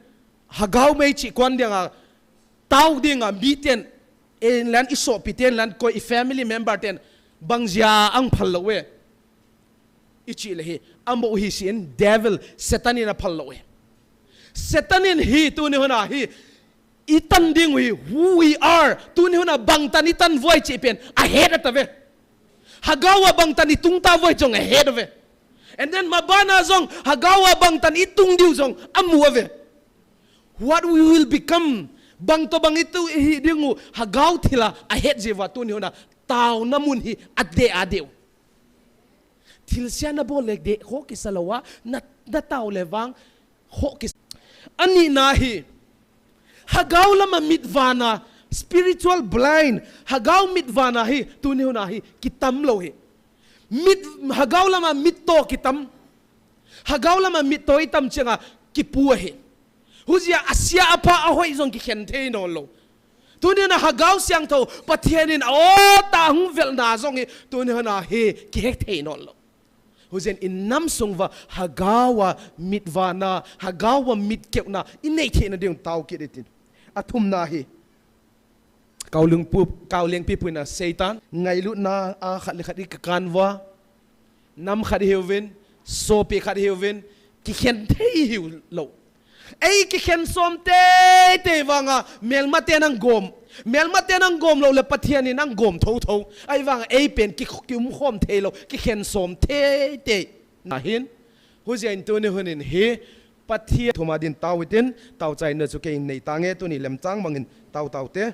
Hagao mei chih kon ding a, tao ding a, miten, en lan i sopiten lan koi i family member ten, bang jeh a ang phal lou e. I chih le hi, amau hi sin devil, Satan in a phal lou e. Satan in hi tuni hun a hi, i tan ding u hi, who we are, tuni hun a bang tan i tan uva chih pen, ahet a ta ve. Hagao a bang tan i tung ta uva jong ahet a ve. And then maban a jong, Hagao a bang tan i tung diu jong, amu a ve. What we will become, bang toh bang i tu i hi ding u, Hagao thil a, ahet jeh uva tuni hun a, taona mun hi, adeh adeh u. Thilse a na bol le deh, khoh kisa lou a, na, na tao le vang, khoh kisa. Ani na hi, Hagao lam a mit vana, spiritual blind, Hagao mit vana hi, tuni hun a hi, kitam lou hi. Mit, Hagao lam a mit toh kitam. Hagao lam a mit toh i tam cheng a, kipu ahi. Hujeh a asia apha ahoi jong kikhen thei naw lou. Tuni na Hagao siangthou, Pathen in a-o tah hung velna jong hi, tuni hun a hi, kihe thei naw lou. Hujeh in i nam sung uva, Hagao a mit vana, Hagao a mit keuna, i nei theina ding tao kit i tin. Athumna hi. Kaoleng pu, kaoleng pi puina Satan, ngailutna a khat le khat i ka kan uva. Nam khat i hiuvin, Sopi khat hiuvin, kikhen thei hiu lou. Ei kikhen som teitei vanga, melmate nang gom. Melmate nang gom lou le Pathian in nang gom thotho. Ahivanga ei pen ki, kiumkhom thei lou, kikhen som teitei. Nahin, hujeh in tuni hunin hi, Pathian thuma din tao itin, taochaina chu kei in nei tange, tuni lemchang bangin tao taote.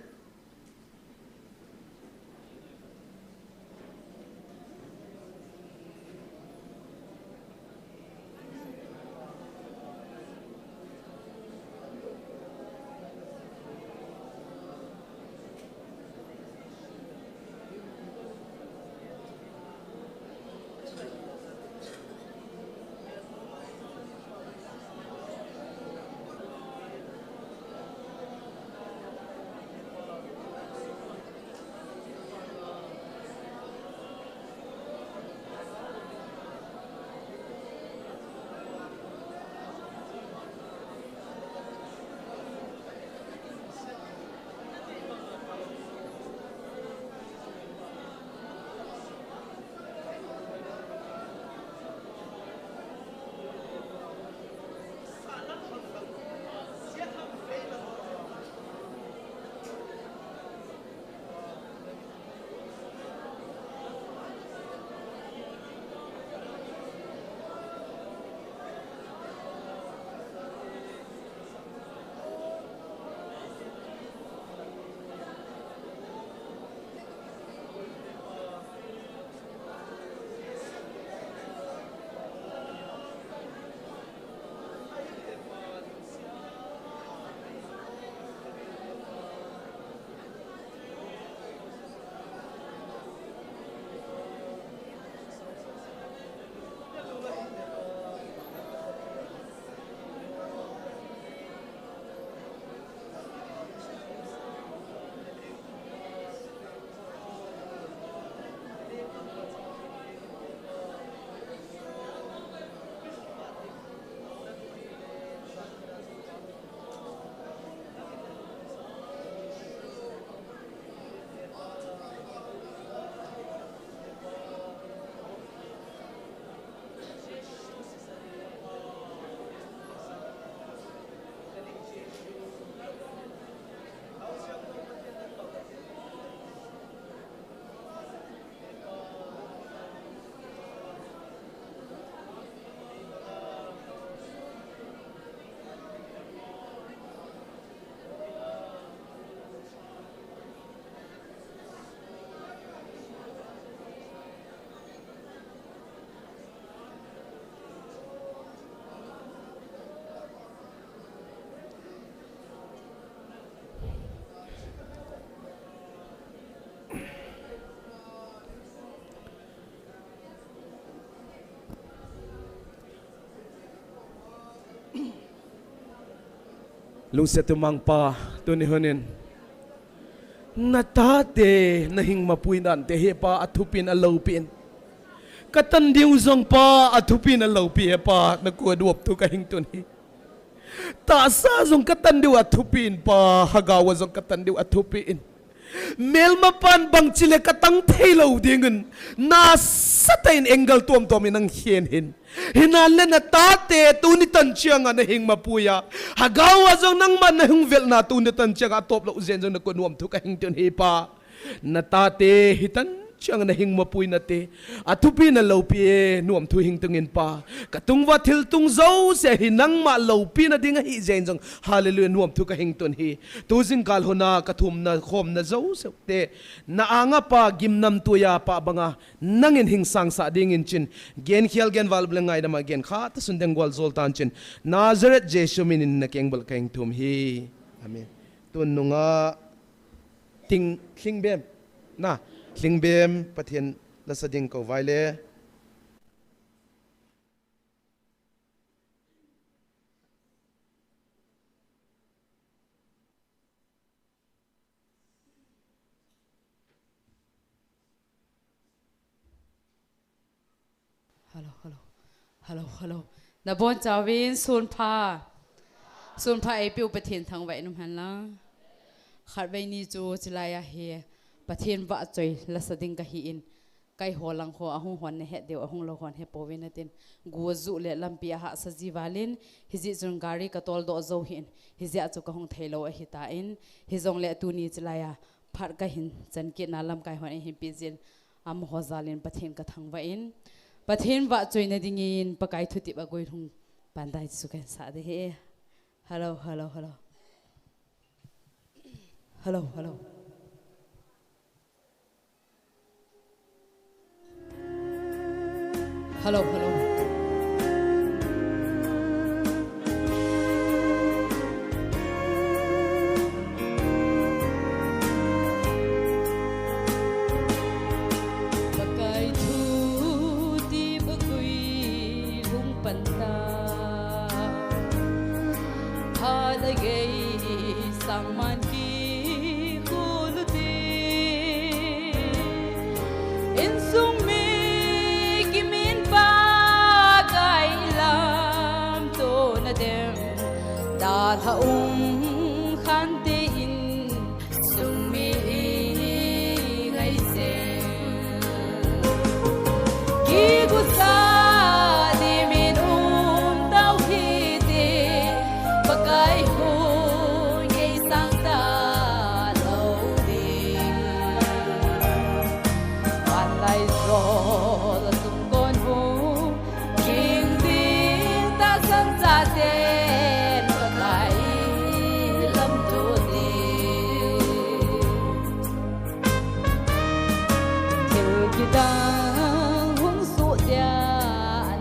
Lungset umang Pa, tuni hunin. Na tate, na hing mapui nante hi Pa, athupin aloupin. Ka tan diu jong Pa, athupin aloupi e Pa, na koma nuamthu ka hing tun hi. Tahsa jong ka tan diu athupin Pa, hagao a jong ka tan diu athupin. Melmapan bangchi le ka tang thei lou dingin, nasatah in angle tuamtuam in nang khen hin. Hinale na tate tuni tan chianga na hing mapui a, hagao a jong nangma na hung velna tuni tan chianga atop lou jeng jong na koma nuamthu ka hing tun hi Pa. Na tate hitan chianga na hing mapui nate, athupin aloupi e, nuamthu hing tungin Pa. Ka tunguva thil tung jouse hi nangma loupina ding ahi jeng jong, hallelujah, nuamthu ka hing tun hi. Tu jingkah huna ka thumna khomna jouse te, na anga Pa gimnamtui a Pa banga nangin hing sangsah dingin chin, genkhel genval le ngaidam a genkha tahsun deng gual jol tan chin, Nazareth Jesu minin na keng bol ka hing thum hi. Amen. Tun nunga Ting, Lhingbem. Na, Lhingbem, Pathen lasa ding kou vai le. Hello, hello. Hello, hello. Nabonchauvin sunpha. Sunpha eipeu Pathen thangvah in umhen lang. Khatvei ni chu chilai a hi Pathen vahchoi lasa ding kahi in. Keiho lang ho ahung hon nahet diu, ahung lou hon hepouvin atin. Gu ajuh le lampi ahahsa ji valin, hijeh chun gari katoldoh jou hin, hijeh a chu kahung theilou ahitan, hijongle tuni chilai a, phat kahin chan kitna lamkai hon eihin peh jin, amaho jalin Pathen kathangvah in, Pathen vahchoina dingin Pakai thutep a guilhung panda chu kahin sah ding ahi. Hello, hello, hello. Hello, hello. Hello, hello. Pakai thutep a guilhung panta. Phat agei sang man kikhol u te. Insung mi kimin Pakai lamtona dem. Dalha um khante in Sung mi hi ngai jeng. Kigusa dimin um tau hite, Pakai hun gei sang talou ding. Vanlai jol a sung kon hung Ging ding tahsan chaten Pakai lamto ding. Thil kidang hung soh dia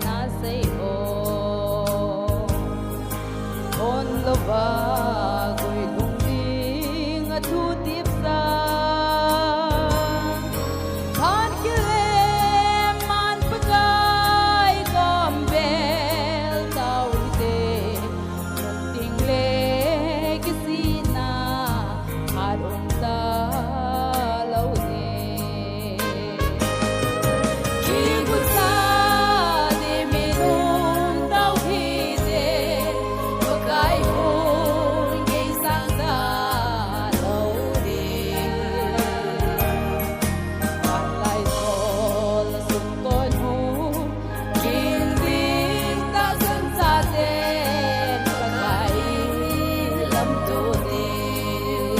nasei o. Thon louva guilhung ding a thutep sa. Phat kilem man Pakai kom bel tau hite. Nungting le kisihna phat um talou ding. Kigusa dimin um tau hite, Pakai hun gei sang talou ding. Vanlai jol a sung kon hung, ging ding tahsan chaten Pakai lamto ding.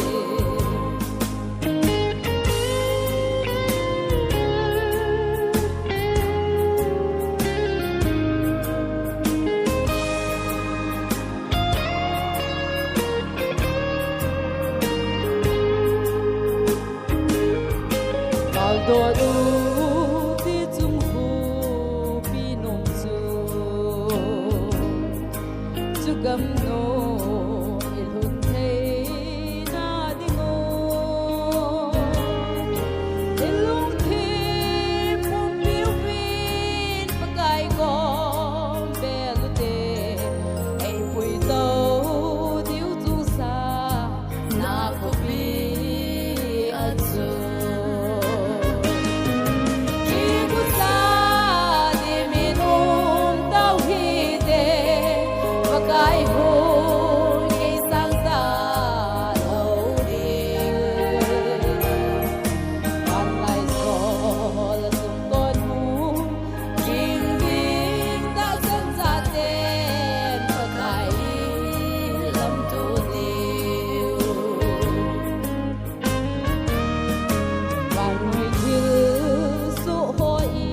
Kaldot u ti chung hupi nom chu, chu gam nom i lhun theina ding o. I lungthim pumpi uvin Pakai kom bel u te, ei pui to diu chu sa. Na khopi a chu. Kigusa dimin um tau hite, Pakai hun gei sang talou ding. Vanlai jol a sung kon hung, ging ding tahsan chaten Pakai lamto ding. Vannoi thil soh ho i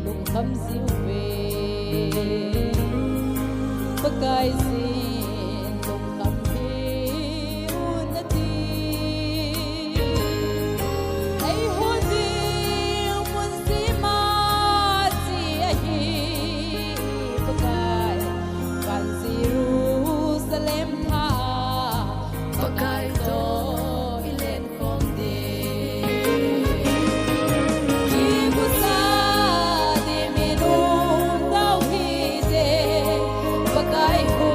lungkham jiu ve. Pakai jin lungkham hi un ati. Eiho ding mun sima chi ahi Pakai. Van Jerusalem tha Pakai to i len khom ding. Kigusa dimin um tau hite, Pakai hu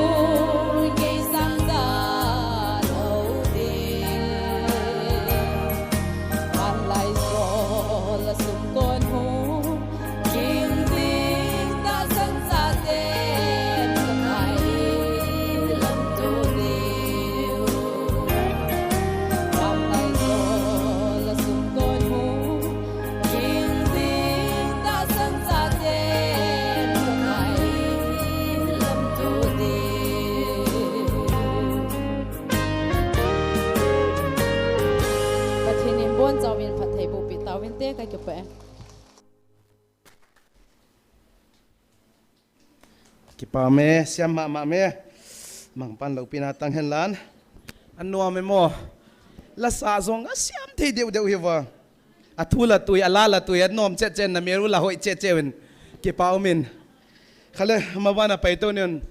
Kipa me, siam mama me. Mangpan loupina tang hen lan. Anuam e mo. Lasa jong asiam thei deu deu hi va. Athu la tui, ala la tui, anom che che na meru la hoi che che win. Kipa umin. Khale mabana pai to nin.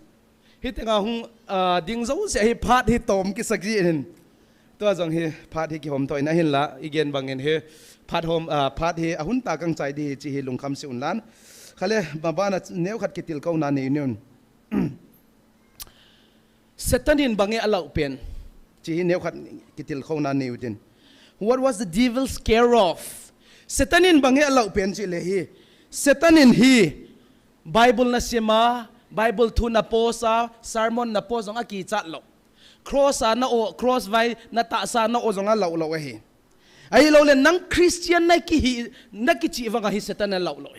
Hitenga hung, ah, ding jouse hi phat hi tom kisak ji in. Tua jong hi phat hi kihom thoi na hin la, i gen bangin hi phat hom, ah, phat hi ahun ta kang chai di hi chi hi lungkham si un lan. Khale, mabana neu khat kitilkhouna nei nin. Satan in bang e alau pen. Chi hi neu khat kitilkhouna nei utin. What was the devil scared of? Satan in bang e alau pen chi le hi. Satan in hi Bible na sima, Bible thu na posa, sermon na posa jong akichat lou. Cross a na o, cross vai na tahsa na o jong alau lou ahi. Ahilou le nang Christian na kihi, na kichi vang ahi Satan alau lou.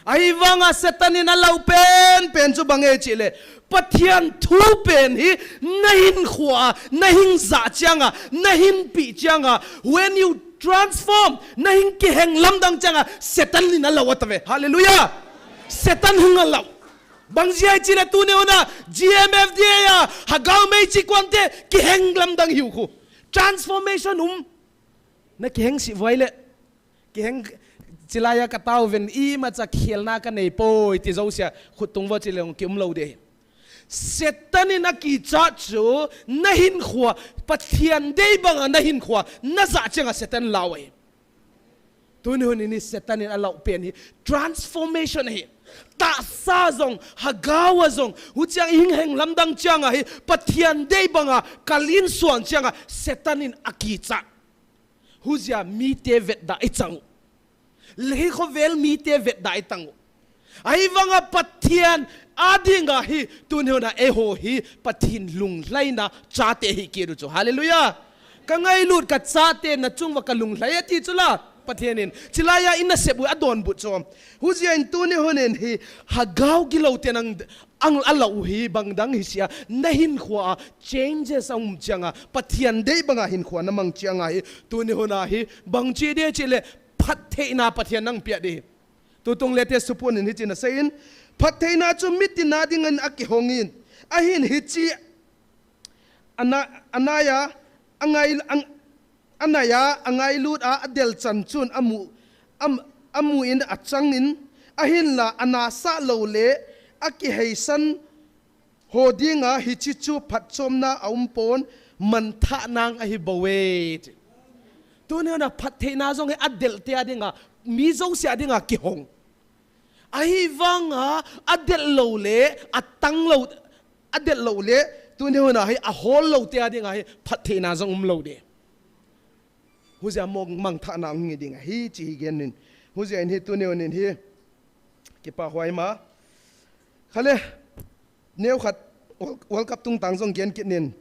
Ahivanga Satan in alau pen, pen chu bang e chi le. Pathian thu pen hi na hinkhoa, na hing ja chianga, na hinpi chianga. When you transform, na hing kiheng lamdang chianga, Satan in alau atave. Hallelujah. Satan hung alau. Bang jia chi le tuni huna, G M F D A a, Hagao Meichi Kuante, kiheng lamdang hiu khu. Transformation um. Na kiheng si vai le. Kiheng chilai a ka tao ven imacha khelna ka nei poi ti jouse a khut tung vo chi le hung ki um lou de. Satan in akichat chu na hinkhoa Pathian dei banga na hinkhoa na ja chianga Satan lau ahi. Tuni hun in hi Satan in alau pen hi transformation ahi. Tahsa jong, Hagao a jong, huchiang i hing heng lamdang chianga hi Pathian dei banga ka lin suan chianga Satan in akichat. Hujia mite vetda i chang u. Lei khovel mite vetda i chang u. Ahivanga Pathian a dinga hi tuni huna eiho hi Pathian lunglhaina chate hi kiru chu. Hallelujah. Ka ngailut ka chate na chunga ka lunglhai ati chu la. Pathian in. Chilai a i nasep u adonbut chu. Hujia in tuni hun in hi Hagao gilou te nang ang alau hi bang dang hi sia, na hinkhoa changes a um chianga, Pathian dei banga hinkhoa na mang chianga hi, tuni huna hi, bang chi de chi le, phattheina Pathian nang pia de. Tutung le te supun in hi chi na sei in, phattheina chu mitin a dingin akihong in, ahin hi chi, ana, anaya, angai, ang, anaya, angailut a, adel chan chun, amu, am, amu in achang in, ahinla, anasa lou le, akiheisan, ho dinga, hichi chu phatchomna, a um pon, mangthah nang ahi bou e. Tuni huna phattheina jong hi adel te a dinga, mi jouse a dinga kihong. Ahivanga, adel lou le, atang lou, adel lou le, tuni huna hi, ahol lou te a dinga hi, phattheina jong um lou de. Hujia mong mangthahna ngi ding ahi, chi hi gen nin. Hujia in hi tuni hun in hi, kipa huai ma. Khale, neu khat World, World Cup tungtang jong gen kit nin.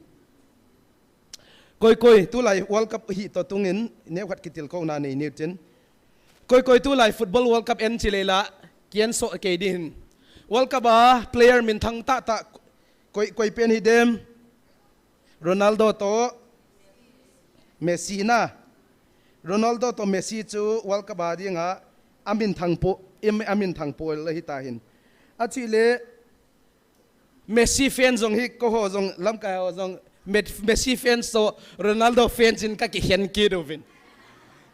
Koi koi, tulai World Cup hi to tungin, neu khat kitilkhouna nei niu tin. Koi koi tulai football World Cup en chi leila, kian so kei din. World Cup a player minthang tah tah, koi, koi pen hi dem. Ronaldo to Messi na. Ronaldo to Messi chu World Cup a dinga, amin thang po, im, amin thang po le hi ta hin. Achi le, Messi fan jong hi, ko ho jong, lamkai ho jong, Met-, Messi fan so, Ronaldo fan chin ka kikhen kit uvin.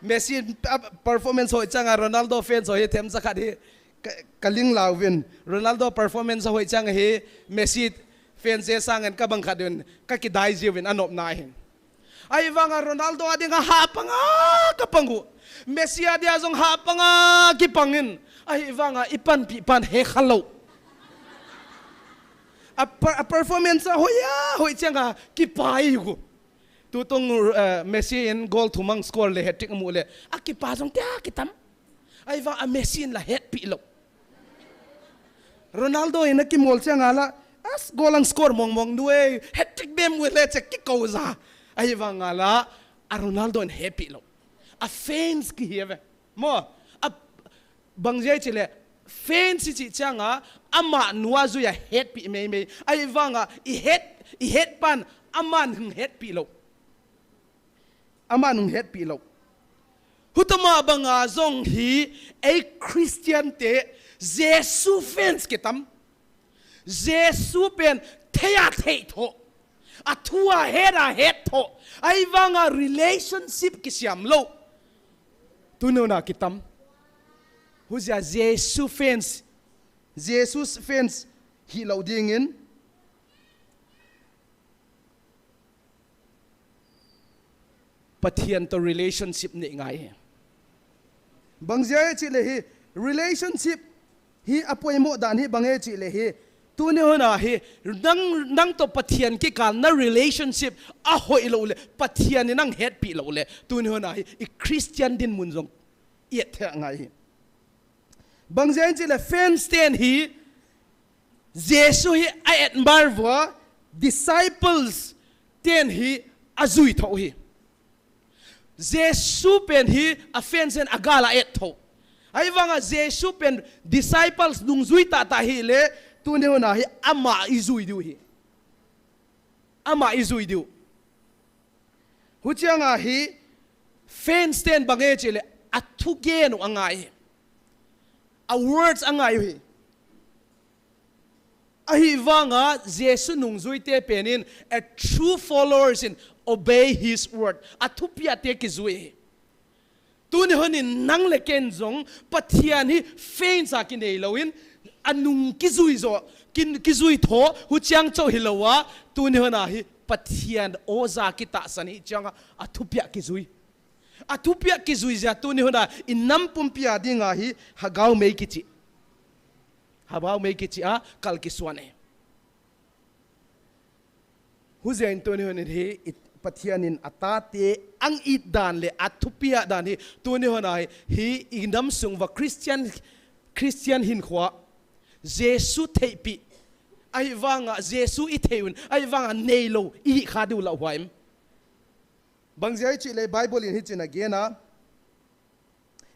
Messi, a, performance hoi changa, Ronaldo fan so hi, them sa khat hi, ka, ka ling lau vin. Ronaldo performance hoi changa hi, Messi fan se sangan ka bang khat vin, ka kidai ji vin, anop na hin. Ahivanga Ronaldo a dinga hapanga ka pang u. Messi a dia jong hapanga kipangin. Ahivanga i panpi pan he khalou. A per-, a performance a hoi a, hoi changa kipai u. Tutung, eh, Messi in goal thum ang score le hat-trick mu le. A kipa jong tia kitam. Ahivang a Messi in la hetpi lou. Ronaldo in a kimol changa la, as goal ang score mong mong nu e, hat-trick bem u le che kikou ja. Ahivanga la, a Ronaldo in hetpi lou. A fans kihi ve. Mo, a bang jeh chi le, fans chi changa, ama nu a jui a hetpi mei mei. Ahivanga, i het, i het pan, aman hung hetpi lou. Aman hung hetpi lou. Hutama banga jong hi, ei Christian te, Jesu fans kitam. Jesu pen thei a thei tho. A thu a het a het tho. Ahivanga relationship kisiam lou. Tuni huna kitam. Hujia Jesu fans. Jesus fans hilou dingin. Pathen to relationship nei ngai hi. Bang jeh chile hi relationship hi apoimo dan hi bang e chile hi. Tuni huna hi nang, nang to Pathen kikal na relationship ahoi lou le, Pathen in nang hetpi lou le. Tuni huna hi i Christian dinmun jong i et thei ngai hi. Bang jeh chile fans ten hi Jesu hi a admire uva, disciples ten hi ajui tho hi. Jesu pen hi a fans ten agal a et tho. Ahivanga Jesu pen disciples nungjui tahtah hile, tuni huna hi ama ijui diu hi. Ama ijui diu. Huchianga hi fans ten bang e chile a thugen u angai hi. A words angai u hi. Ahivanga Jesu nungjuite penin a true followers in obey his word. A thupia te kijui hi. Tuni honin nang le ken jong Pathen hi fans a kinei louvin, anung kijui jo, kin, kijui tho, huchiang chou hilouva, tuni hona hi Pathen oja kitahsan hi chianga, athupia kijui. Athupia kijui jeh a tuni hona i nam pumpi a dinga hi hagao mei kichi. Hagao mei kichi a kal kisuan e. Hujeh in tuni hon in hi, i, Pathen in atate ang it dan le athupia dan hi, tuni hon a hi, hi i nam sung uva Christian, Christian hinkhoa, Jesu theipi, ahivanga Jesu i thei un, ahivanga neilou, i hi kha diu lau huai em. Bang jeh a i chi le Bible in hichin a gen a,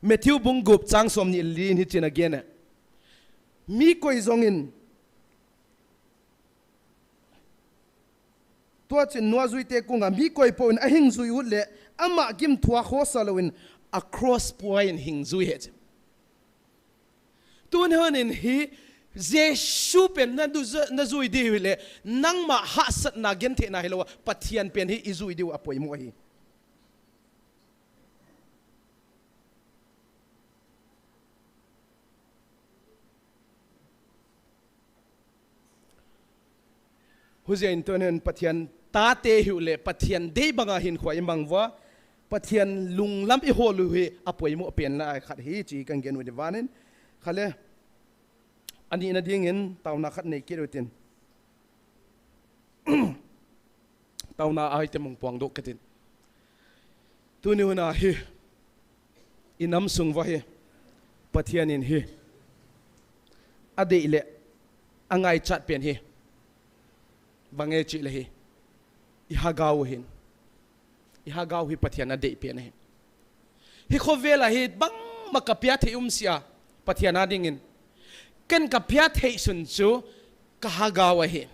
Matthew bung gup chang som ni li in hichin a gen e. Mi koi jong in, Tua chun noajuite kung a mi koi pou in ahing jui ut le, ama gimthu a khosa louvin a cross pua in hing jui e. Tuni hon in hi Jesu pen na du, na jui diu hile, nangma hahsatna gentheina hilouva, Pathen pen hi i jui diu apoimo ahi. Hujeh in tuni hon Pathen tate i hiu le, Pathen dei banga hinkhoa i mang uva, Pathen lunglam i hol u hi apoimo pen lai khat hi chi kan gen u di vanin. Kha le, ani na dingin tauna khat nei kit u tin. Tauna a hi te mong puang doh ka tin. Tuni hon a hi, i nam sung uva hi, Pathen in hi, adei le, angaichat pen hi, bang e chi le hi, i hagao u hin, i hagao u hi Pathen adei pen ahi. Hi khovel a hi bangma ka pia thei um sia, Pathen a dingin. Ken ka pia thei sun chu ka hagao ahi.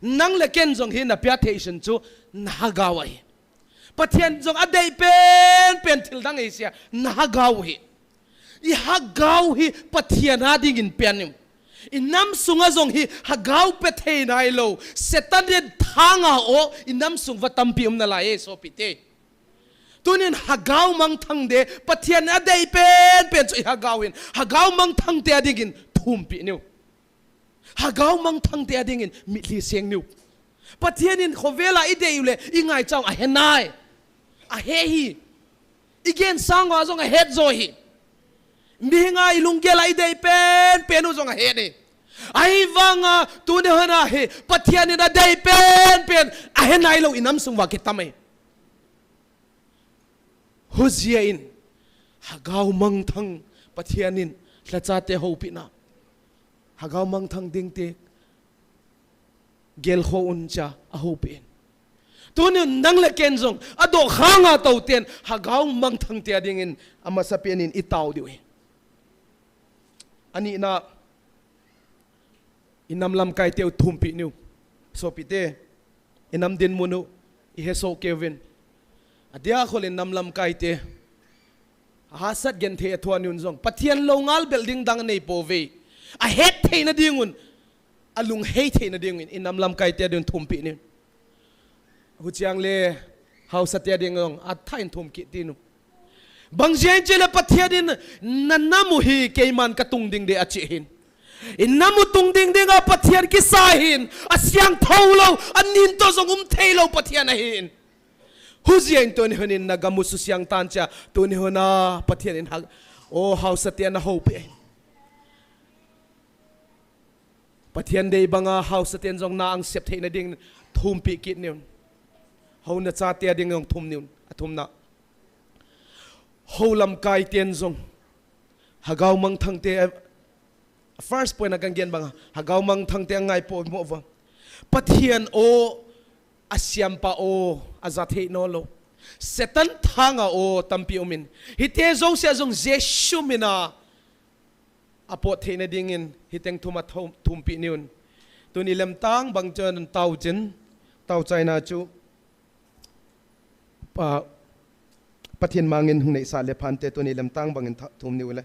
Nang le ken jong hi na pia thei sun chu na hagao ahi. Pathen jong adei pen pen thil dang ei sia, na hagao u hi. I hagao u hi Pathen a dingin pia nin. I nam sunga jong hi hagao pe thei nailou. Satan in thanga o i nam sung uva tampi um nalai e sopite. Tunin hagao mangthang de, Pathen adei pen pen chu i hagao u hin. Hagao mangthang te a dingin thumpi niu. Hagao mangthang te a dingin mitlhi seng niu. Pathen in khovel a i dei u le, i ngaicha u ahe nai. Ahe hi. I gen sang uva jong ahet jo hi. Mihinga i lunggel a i dei pen pen u jong ahet e. Ahivanga tuni hon a hi, Pathen in adei pen pen ahe nailou i nam sung uva kitam e. Hujeh in, hagao mangthang Pathen in lhacha te houpina. Hagao mangthang ding te gelkhoh un chia ahoupi in. Tunin nang le ken jong, adoh khanga tou ten, hagao mangthang te a dingin, amasa pen in i tao diu hi. Ani na, i nam lamkai te u thumpi niu. Sopite, i nam dinmun u, i hesoh kei uvin. Adia khol in nam lamkai te, Ahasat genthei a thua niun jong, Pathen lou ngal bel ding dang nei pouve. Ahet theina dingun, alunghei theina dingun, inam lamkai te dingun thumpi niun. Huchiang le, haosa te ding jong, atha in thum kit tinu. Bang jeng chele Pathen in, na nam u hi keiman ka tung ding de achi hin. I nam u tung ding ding a Pathen kisa hin, asiangthou lou, anin to jong um thei lou Pathen ahin. Hujian tuni hun in na gam u susiang tan cha, tuni hun a Pathen in ha, o haosa te na houpi. Pathen dei banga haosa ten jong na angsep theina ding thumpi kit niun. Hou na chate ding jong thum niun, athumna. Hou lamkai ten jong. Hagao mangthang te, first point a kan gen banga, hagao mangthang te angai po mo va. Pathen o, asiampa o, aja thei no lou. Satan thanga o, tampi umin. Hite jouse jong Jesu mina, apot theina dingin, hiteng thum a thum, thumpi niun. Tuni lemtang bang chun tao chin, tao chaina chu. Pa, Pathen mangin hung neisa le phante tuni lemtang bangin tha, thum niu le.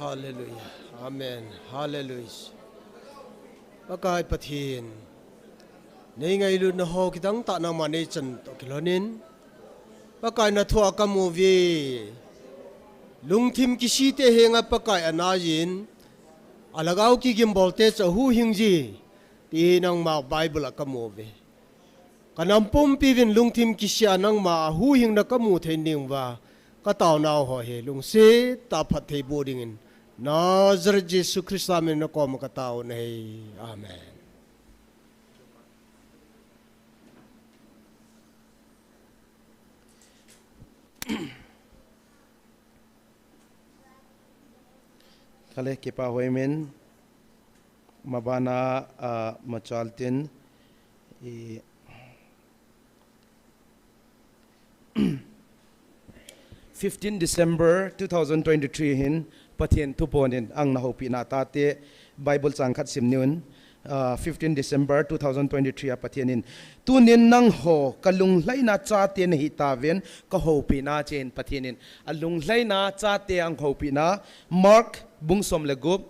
Hallelujah. Amen. Hallelujah. Pakai Pathen, nei ngailutna ho kidang tah nangma nei chan toh kilhonin, Pakai na thua kamu uve. Lungthim kisih te henga Pakai anaiyin, alhagao kigimbolte chu ahuhhing ji, ti nangma Bible a kamu uve. Ka nam pumpi uvin lungthim kisih a nangma huhhingna kamu thei ding uva, ka taonau ho hi lungset tah a phatthei boh dingin, Nazareth Jesu Christa min a na koma ka tao nahi. Amen. Kale kipa hoimin, mabana, ah, machaltin, i, fifteen December two thousand twenty-three hin Pathen thuponin ang na houpina tate Bible chang khat sim niun, ah, fifteen December two thousand twenty-three a Pathen in, "Tunin nangho ka lunglhaina chate nahi tauvin ka houpina," tin Pathen in a lunglhaina chate ang houpina, Mark bung som le gup,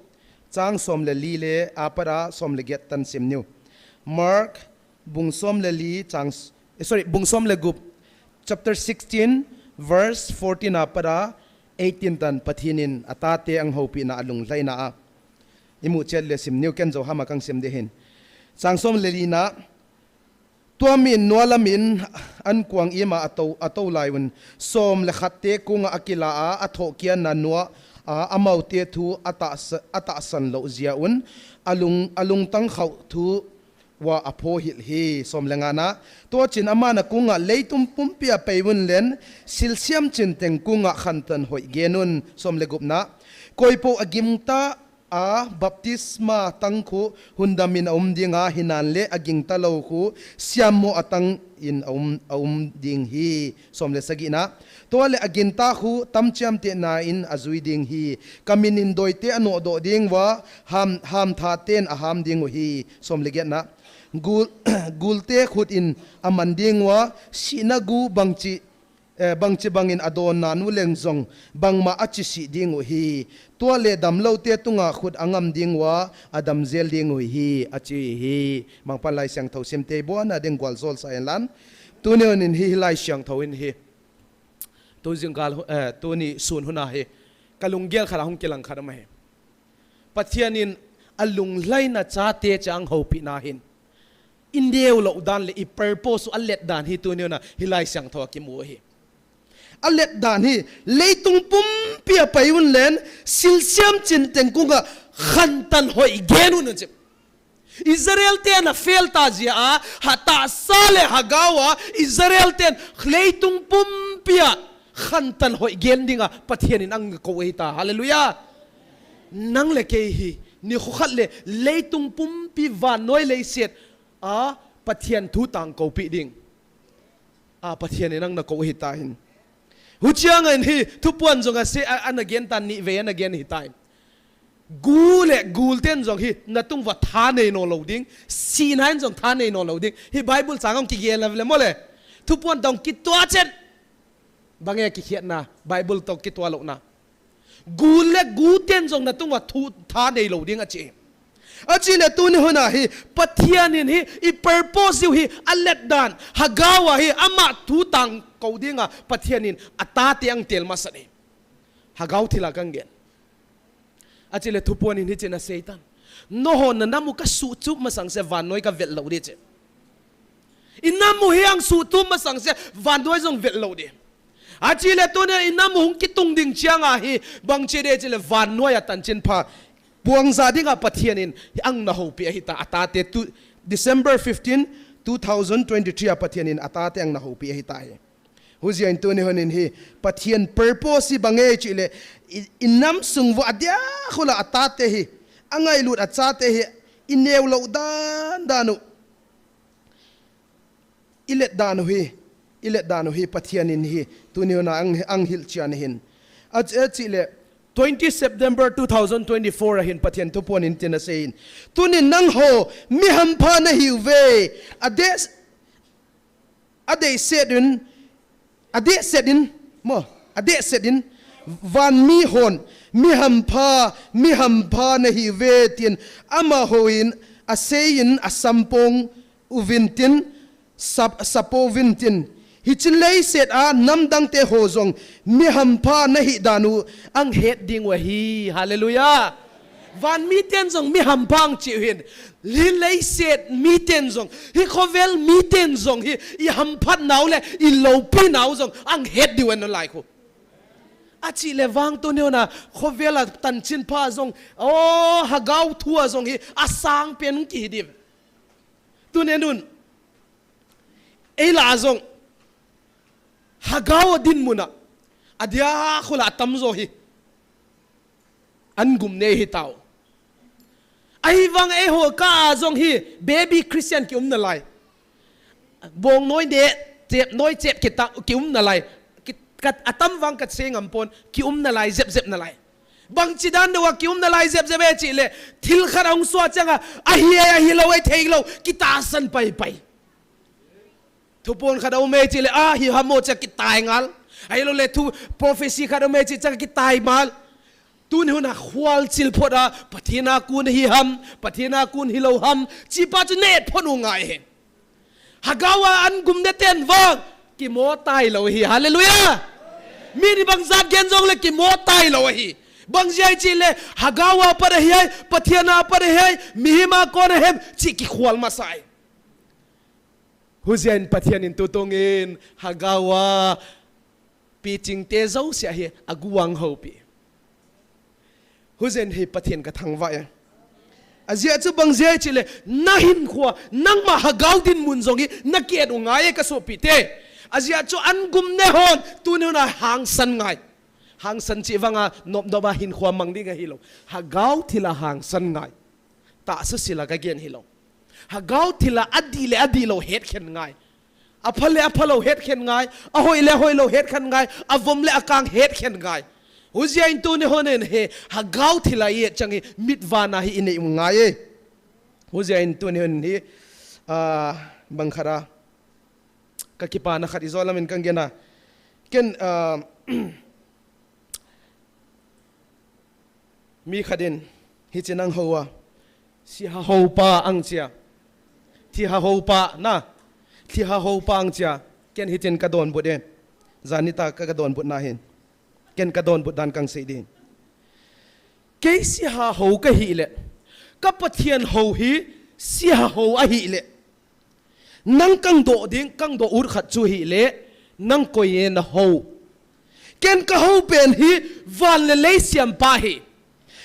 chang som le li le apat a som le get tan sim niu. Mark bung som le li chang s-, eh, sorry, bung som le gup, chapter sixteen, verse fourteen apat a eighteen tan Pathen in atate ang houpina a lunglhaina a. I mu chet le sim niu, ken Zo Ham a kang sim ding ahin. Chang som le li na, tua min nua lamin ankuang ima atou, atou lai un, som le khat te kunga akila a, athohkianna nua a, amaute thu atahsa-, atahsan lou jeh un, alung, alungtang khauh thu uva aphohil hi. Som le nga na, tua chun aman akunga, "Leitung pumpi a pei un len, silsiam chinteng kunga khantan hoi gen un." Som le gup na, "Koipou agingta a baptisma tang khu hundamin aum dinga, hinanle agingta lou khu siammo atangin aum, aum ding hi." Som le sagi na, "Tua le agingta khu tamchiam tena in ajui ding hi. Ka min in doite anodoh ding uva, ham, hamtha ten aham ding uhi." Som le get na, "Gul, gulte khut in aman ding uva, sihna gu bangchi, eh, bangchi bangin adonna nu leng jong bangma achisi ding uhi. Tua le damloute tunga khut angam ding uva, adam jel ding uhi," achi hi. Mangpan Laisiangthou sim te, buana ding gual jol sa en lan. Tuni hun in hi, hi Laisiangthou in hi. Tu jingkah, eh, tuni sun hun a hi ka lunggel khat a hung kilang khat ahi. Pathen in alunglhaina chate chu ang houpina hin, i neo lou dan le i purpose u alet dan hi tuni hun a hi Laisiangthou a kimu ahi. Alet dan hi, "Leitung pumpi a pei un len, silsiam chinteng kunga khantan hoi gen un," achi. Israel ten a fail ta jeh a, ha tahsa le hagao a, Israel ten leitung pumpi a khantan hoi gen dinga Pathen in ang kou ahi ta. Hallelujah. Nang le kei hi, nikho khat le leitung pumpi vannoi leiset a Pathen thu tang kou pi ding a Pathen in ang na kou ahi ta hin. Huchiang in hi, Thupuan jong a se, a, ana gen tan ni vei ana gen ahi ta hin. Gu le gul ten jong hi, na tung uva tha nei nom lou ding, sihna in jong tha nei nom lou ding. Hi Bible chang a hung kigel a ve le mo le. Thupuan tong kitoh chen. Bang e kikhetna, Bible tong kitoh louna. Gu le gu ten jong na tung uva thu tha nei lou ding achi. Achi le tuni hun a hi, Pathen in hi, i purpose u hi, alet dan, hagao a hi, ama thu tang kou dinga, Pathen in atate ang tel masa ni. Hagao thil a kang gen. Achi le Thupuan in hi china Satan. Nangho na nam u ka suhtup masang se vannoi ka vet lou ding chi. I nam u hi ang suhtup masang se vannoi jong vet lou ding. Achi le tuni i nam u hung kitung ding chiang a hi bang chi ding chi le vannoi a tanchin pha puang ja dinga Pathen in hi ang na houpi ahi ta atate tu December fifteen, two thousand twenty-three a Pathen in atate ang na houpi ahi ta hi. Hujia in tuni hun in hi, Pathen purpose hi bang e chi le, i, i nam sung uva adia khula atate hi, angailut achate hi, i neo lou dan dan u, i let dan u hi, i let dan u hi, Pathen in hi, tuni hun a ang, ang hilchen ahin. A, achi le, twenty September two thousand twenty-four a hin Pathen Thupuan in tina sei in. Tunin nangho, mi hampha nahiu ve, ades, adeh set in, adeh set in, mo, adeh set in, Van mi hon, "Mi hampha, mi hampha nahi uve," tin amahon aseiyin asampong uvin tin, sap, sapouvin tin. Hiche leiset a namdangte ho jong mi hampha nahi dan u ahung het diu ahi. Hallelujah. Van miten jong mi hampha ahung chi u hin, hi leiset miten jong, hi khovel miten jong hi i hamphat nau le i lopi nau jong ahung het diu ahi nalai khu. Achi le vang tuni hun a khovel a tanchin pha jong, o, Hagao thu a jong hi asang pen kihi diu. Tuni hun ei lah a jong Hagao a dinmun a, adia khu la atamjo hi an gum nei hi tau. Ahivang eiho kah a jong hi baby Christian ki um nalai. Bong noi ne, chep noi chep kita ki um nalai. Ki, ka, atam vang ka sei ngam pon, ki um nalai, jep jep nalai. Bangchi dan deuh a ki um nalai jep jep e chi le, thil khat ahung suh chang a, ahi e, ahi lou e, thei lou, kitahsan pai pai. Thupon khat aum e chi le, a, hi ham mo cha kitai ngal. Ahilou le thu prophecy khat aum e chi cha kitai mal. Tuni hun a khual chil phot a, Pathen a kon hi ham, Pathen a kon hi lou ham, chi pa chu ne phot u ngai hi. Hagao a an gum ne ten vang, kimo tai lou hi. Hallelujah. Mi ni bang jat gen jong le kimo tai lou hi. Bang jeh a chi le, Hagao a pat ahi ai, Pathen a pat ahi ai, mihem a kon ahem, chi kikhual masa ai. Hujeh in Pathen in tutung in Hagao a piching te jouse hi aguang houpi. Hujeh in hi Pathen ka thangvah e. Ajeh chu bang jeh a chi le, na hinkho, nangma Hagao dinmun jong hi na kiet u ngai e ka sopi te. Ajeh chu an gum ne hon, tuni hun a hangsan ngai. Hangsan chi vang a nop nop a hinkho mang ding ahi lou. Hagao thil a hangsan ngai. Tahsa sil a ka gen hi lou. Hagao thil a adih le adih lou het khen ngai. Apha le apha lou het khen ngai. Ahoi le ahoi lou het khen ngai. Avom le akang het khen ngai. Hujeh in tuni hun in hi Hagao thil a i et chang hi mit vana hi i nei u ngai e. Hujeh in tuni hun hi, ah, bang khat a ka kipana khat i jo lam in ka gen a. Ken, ah, Mi khat in, hichi nang hou a, siha hou pa ang chia. Thiha hou pa na. Thiha hou pa ang chia. Ken hitin ka donbut e. Janita ka, ka donbut na hin. Ken ka donbut dan kang sei din. Kei siha hou ka hi le. Ka Pathian hou hi siha hou ahi le. Nang kang doh ding, kang doh ut khat chu hi le, nang koi e na hou. Ken ka hou pen hi, van le lei siampa hi.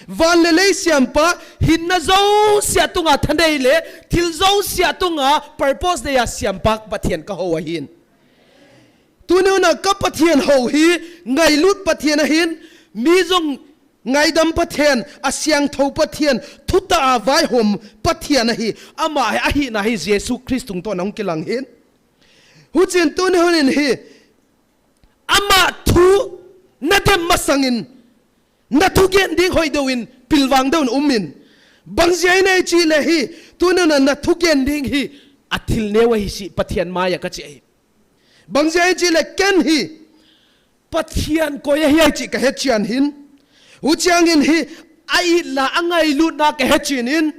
Van le lei siampa, hinna jouse a tunga thanei le, thil jouse a tunga purpose nei a siampa Pathian ka hou ahin. Tuni hun a ka Pathian hou hi, ngailut Pathian ahin, mi jong ngaidam Pathian, asiangthou Pathian, thutah a vaihom Pathian ahi, ama hi, ahina hi Jesu Christ tungtawn a hung kilang hin. Huchin tuni hun in hi, ama thu na dem masang in, na thugen ding hoi deuh in, pilvang deuh in um in. Bang jeh a nei chi le hi, tuni hun a na thugen ding hi, athil neo ahi si Pathian mai a ka chi ahi. Bang jeh a chi le ken hi, Pathian koi ahi ai chi ka hechian hin. Huchiang in hi, a itna, a ngailutna ka hechian in.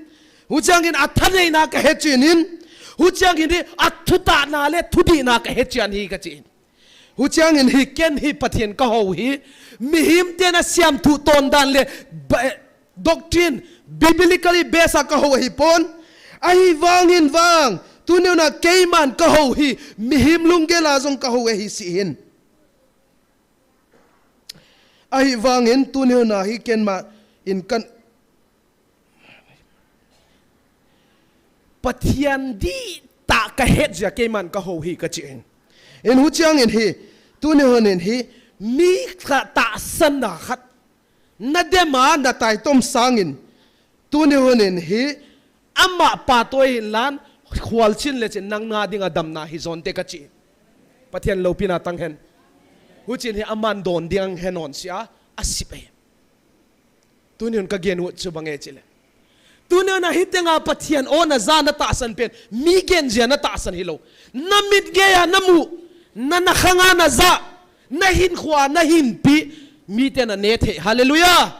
Huchiang in a thaneina ka hechian in. Huchiang in hi, a thutahna le thudihna ka hechian hi ka chi in. Huchiang in hi, ken hi Pathian ka hou hi. Mihem ten a siam thu ton dan le, ba, doctrine, biblically based a ka hou ahi pon. Ahivang in vang, tuni hun a keiman ka hou hi, mihem lunggel a jong ka hou ahi si hin. Ahivang in tuni hun a hi kenma in kan Pathian dihtah ka het jeh a keiman ka hou hi ka chi in. In huchiang in hi, tuni hun in hi, mi kha tahsanna khat. Na dem a, na taitom sang in, tuni hun in hi, ama pa toi hin lan, khual chin le chin nang na ding a damna hi jon te ka chi. Pathian loupina tang hen. Huchin hi aman don ding hen on si a, a sip e. Tuni hun ka gen u chu bang e chi le. Tuni hun a hi tenga Pathian o na ja na tahsan pen, mi gen jeh a na tahsan hi lou. Na mit gei a na mu, na na khang a na ja, na hinkho a na hinpi, Miten aneh thei. Hallelujah.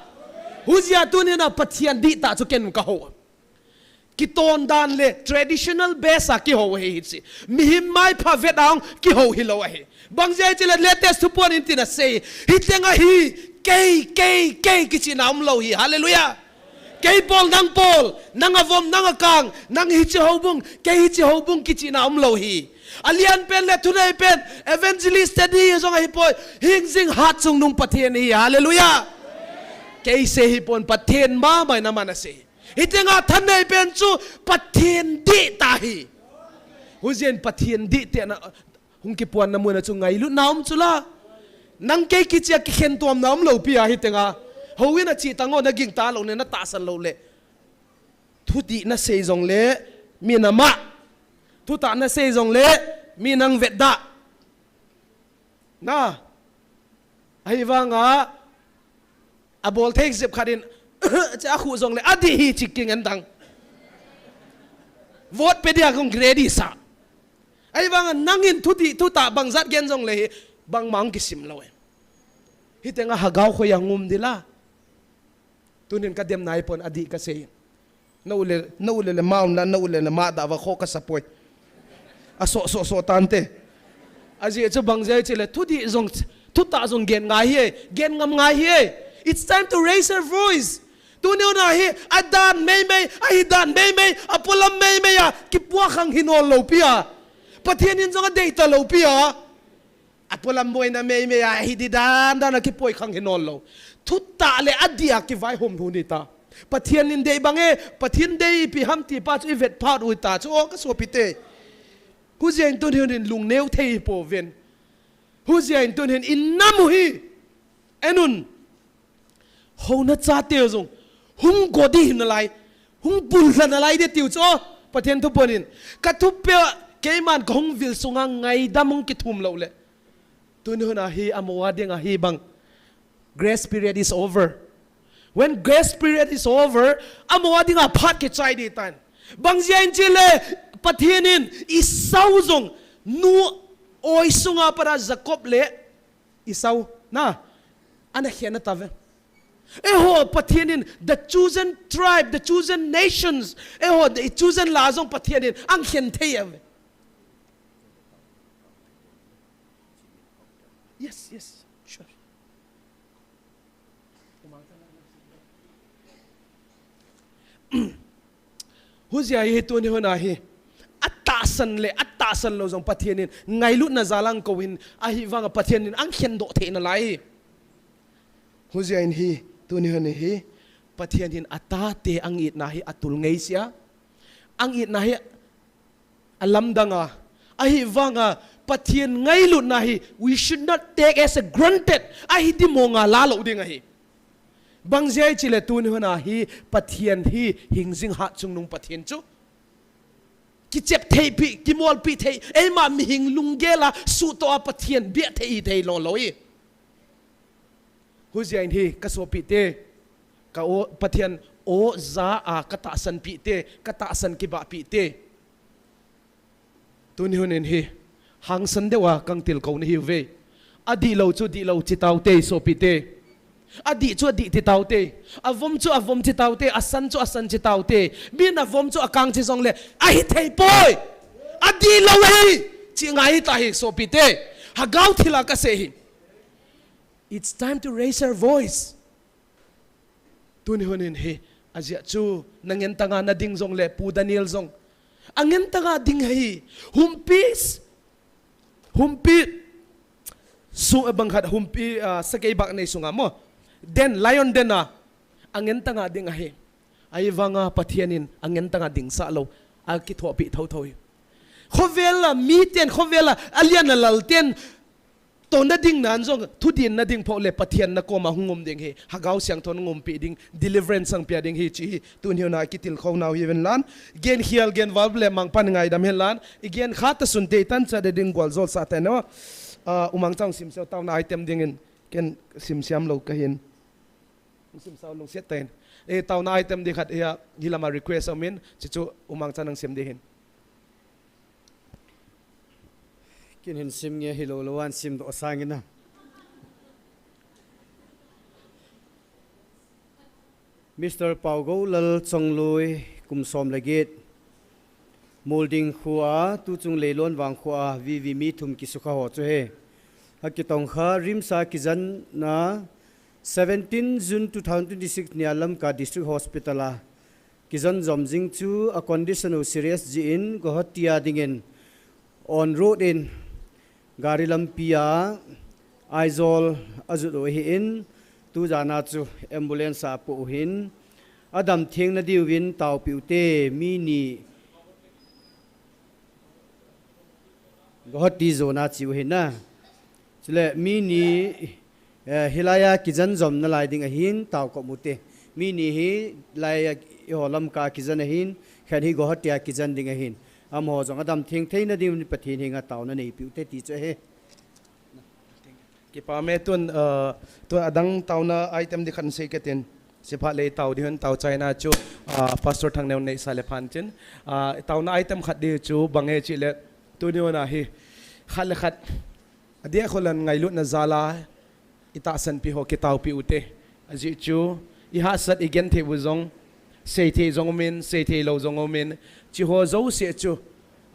Hujia tunin a Pathen dihtah chu ken kahou. Kiton dan le traditional base a kihou ahi hiche. Mihem maipha vet a hung kihou hilou ahi. Bang jeh chule latest thupuan in tin asei. Hitenga hi kei, kei, kei kichihna umlou hi. Hallelujah. Kei pol, nang pol, nang avom, nang akang, nang hiche houbung, kei hiche houbung kichihna umlou hi. Alian pen le thunei pen, evangelist teni jong ahipoi, hingjing hatchungnung Pathen hi, hallelujah. Kei sei hipon Pathen mama in aman asei. Hitenga thannei pen chu Pathen dihtah hi. Hujin Pathen dihtahna, hung kipuanna muna chu ngailutna um chula. Nang kei kichia kikhentuamna umlou pi a hitenga. Houin a chi tango na gingta lou ne na tahsan lou le. Thudih nasei jongle, mi nama. Thutah nasei jongle, mi nang vetda. Na. Ahivanga, abol thei jep khat in, che akhu jongle, adih hi chi kingen dang. Vote pe dia kong ready sa. Ahivanga nangin thudih, thutah bangjat gen jongle hi, bangma hung kisim lou e. Hitenga hagao khoi a ngum dila. Tunin kadem naipon adih kasei. Na u le, na u le le ma um la, na u le le ma da va kho kasapoi. Aso, so, so tante. Ajeh chu bang jeh chule, thudih jong, thutah jong gen ngai hi, gen ngam ngai hi. It's time to raise our voice. Tuni hun a hi, adan meimei, ahidan meimei, apolam meimei a, kipuakhang hi nawn lou pi a. Pathen in jong adeita lou pi a. Apolam boina meimei a, hi di dan dan a kipuikhang hi nawn lou. Thutah le adih a kivaihom hung hita. Pathen in dei bang e, Pathen dei ipi ham ti pa chu i vet phat u hita chu, o kasopite. Hujia in tuni hun in lungneo thei hi pouvin. Hujia in tuni hun in nam u hi. En un. Houna chate u jong. Hung go ding hi nalai. Hung bulhah nalai ding tiu chu. Pathen thupuan in. Ka thupi a, keiman kahung vil sunga ngaidam hung kithum lou le. Tuni hun a hi amaho a dinga hi bang. Grace period is over. When grace period is over, amaho a dinga phat kichai ding tan. Bang jeh in chule, Pathen in Esau jong nu oi sunga pat a Jacob le Esau na ana khen a tave. Eiho Pathen in the chosen tribe, the chosen nations, eiho the chosen la jong Pathen in ahung khen thei ave. Yes, yes, sure. Hujia hi tuni hun a hi. Atahsan le, atahsan lou jong Pathen in ngailutna jal a ahung kou hin, ahivanga Pathen in ahung khen doh thei nalai. Hujia in hi, tuni hun hi, Pathen in atate ahung itna hi atul ngei sia. Ahung itna hi alamdang a. Ahivanga Pathen ngailutna hi, we should not take as a granted. Ahi di monga la lou ding ahi. Bang jeh chule tuni hun a hi, Pathen hi, hingjing hatchungnung Pathen chu. Kichep thei pi, kimolpi thei, eima mihing lunggel a, suhtoh a Pathen bia thei, thei lou lou hi. Hujia in hi, kasopite, ka o, Pathen o ja a, katahsan pite, katahsan kibah pite. Tuni hun in hi, hangsan deuh a, kang tilkou nahiuve. Adihlou chu dihlou chi taute, sopite. Adih chu adih ti taute. Avom chu avom chi taute, asan chu asan chi taute. Min avom chu akang chi jongle, ahi thei poi. Adihlou ahi. Chi ngai ta hi, sopite. Hagao thil a kasei hi. It's time to raise our voice. Tuni hun in hi, ajeh chu, na ngen tanga nading jongle, Pu Daniel jong. Angen tanga ding hi, humpi, humpi, su, bang khat humpi, ah, sakei bak nei sunga mo. Den, lion den a, angen tanga ding ahi. Ahivanga Pathen in angen tanga dingsah lou, akithopi thotho hi. Khovel a, miten khovel a, alian a lalten, Tonna ding nan jong, thudih na ding pho le Pathen na koma hung um ding hi, Hagao Siangthou na umpi ding, deliverance ahung pia ding hi, chi hi, tuni hun a kitilkhou nau hi ven lan, gen hial, gen val le mangpan ngaidam hen lan, i gen kha ta sunte tan cha de ding gual jol sa ta no, ah, umang chang sim seo tauna item ding in, ken sim siam lou kahin. Sim sao lungset ta in. E, tauna item ding khat, e, hi lama request aum in, chi chu umang chang nang sim ding hin. Kin hin sim nge hilou lou an sim doh sang in a. Mister Paugolal Chongloi, kum som le get, Mulding khua, tuchung Leilon vang khua, V V mi thum kisukha ho chu he. Akitong kha, RIMS a kijen na, seventeen June two thousand twenty-six nia Lamka District Hospital a kijen jom jing chu a condition u serious jeh in Guwahati a dingin on road in gari lampi a Aizawl ajot u ahin, tujan a chu ambulance a apoh u ahin, adam theng na diuvin taopi u te, mi ni Guwahati jona che u ahin na. Chule mi ni, eh, hilai a kijen jom nalai ding ahin, taokop u te. Mi ni hilai a eiho Lamka kijen ahin, khat hi Guwahati a kijen ding ahin. Amaho jong adam theng thei na ding Pathen henga taona neipi u te ti chu ahi. Kipa me tun, uh, tun adang taona item dikhat sei katin. Sipha lei tao dihun tao chaina chu, uh, Pastor Thangneo neisa le phan chin. Uh, taona item khat di chu bang e chile tuni hon a hi khat le khat adia kholan ngailutna jal a itahsan pi ho kitaopi u te. Ajeh chu ihahsat igenthei u jong, seithei jong umin, seithei lou jong umin, chi ho jouse chu,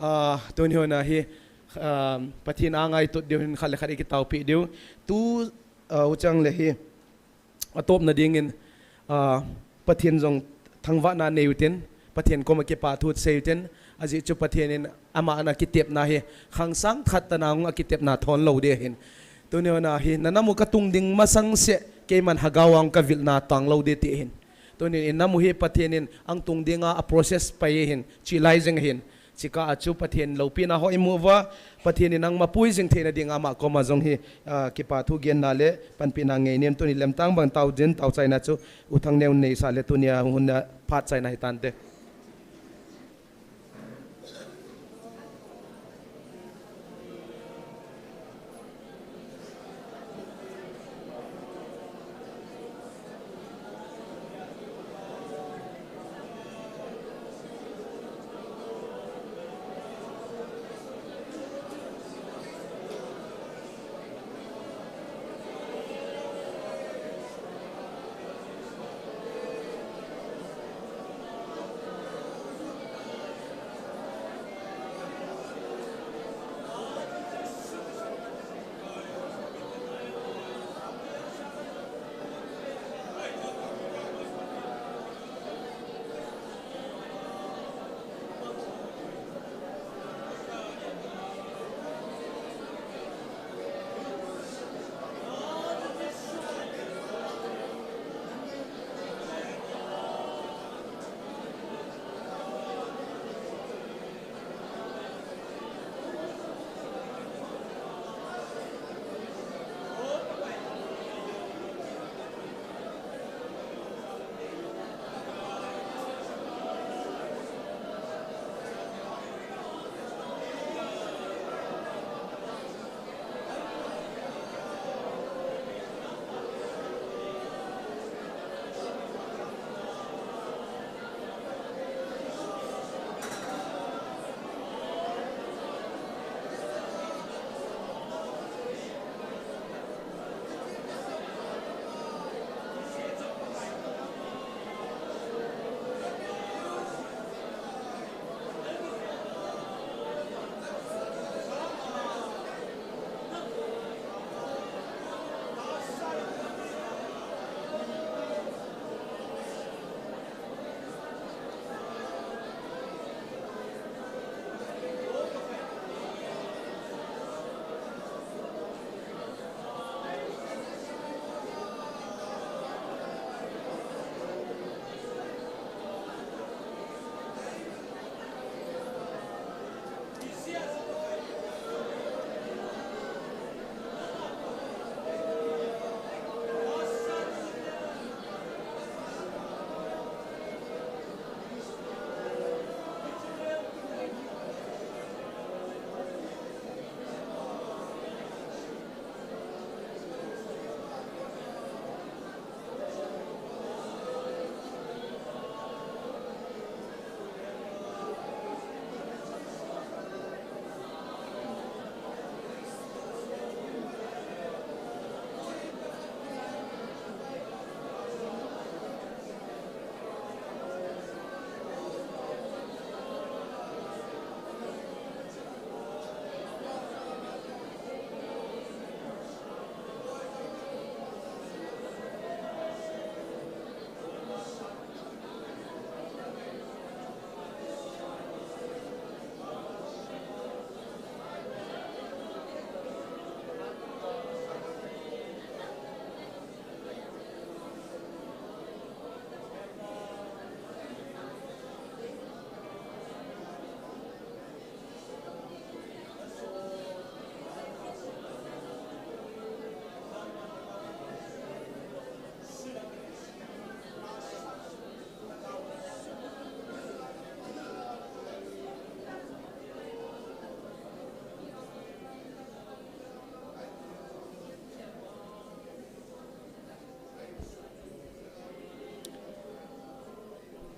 ah, tuni hon a hi, ah, Pathen a ngaitut diu hin khat le khat ikitaopi diu. Tu, ah, huchang le hi, atopna dingin, ah, Pathen jong thangvahna nei u tin, Pathen koma kipa thu sei u tin, ajeh chu Pathen in ama ana kitepna hi, khang sang khat tana hung akitepna thon lou ding ahin. Tuni hon a hi, na nam u katung ding masang seh, keiman hagao a hung kavilna tang lou ding ti ahin. Tuni in nam u hi Pathen in ang tung dinga a process pai ahin, chi lai jeng ahin. Chika a chu Pathen loupina ho imu uva, Pathen in nangma pui jing theina ding ama koma jong hi, ah, kipa thu genna le panpina ngei nin tuni lemtang bang tao din tao chaina chu U Thangneo neisa le tunia hung hunna phat chaina hi tante.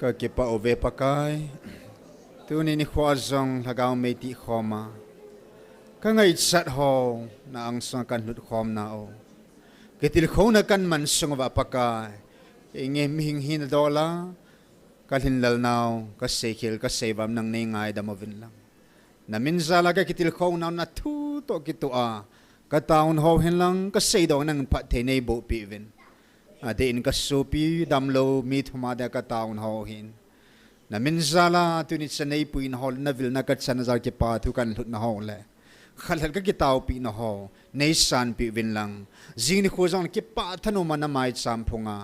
Ka kipah uve Pakai. Tuni nikho jong lhagao mei tih khom a, ka ngaichat ho na angsunga kan lhut khom nau, kitilkhouna kan man sung uva Pakai, kei nge mihing hina dol a, ka lhinlel nau, ka seikhel, ka seivam nang nei ngaidam uvin lang. Na min jal a ka kitilkhou nau na thu toh kitoh a, ka taona ho hin lang, ka seidoh nang phatthei nei boh peh uvin. Adeh in ka sopi damlou mi thum a dia ka taona ho hin. Na min jal a tuni chan nei puina ho, na vilna ka chan a jal kipa thu kan lhutna ho le khat lhah ka kitaopina ho, nei sanpeh uvin lang. Jing nikho jong kipah thanom a na maicham phung a,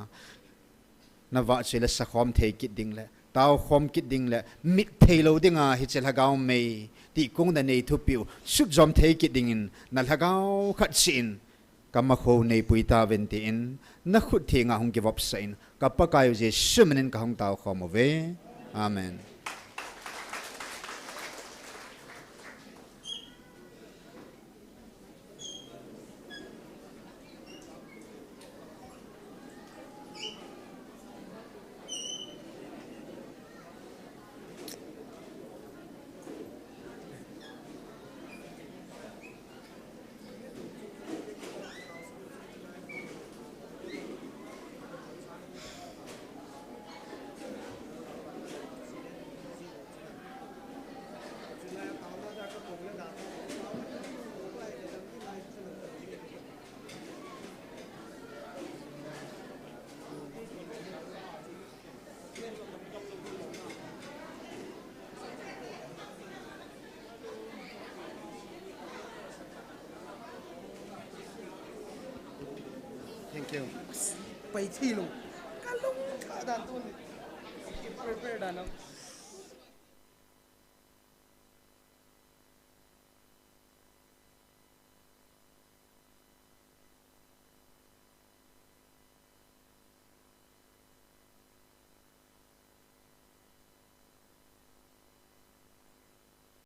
na vahchoi le sakhom thei kit ding le, taokhom kit ding le, mit thei lou ding a, hiche lhagao mei tih kong na nei thupeh u, sutjom thei kit dingin, na lhagao khat cheh in, ka makhou nei pui tauvin tin, na khut theng a hung kivopsah in, ka Pakai u Jesu min in ka hung taokhom uve. Amen. Thank you. Pai thei lou. Ka lung ka dan tu ni. Prepare dan lou.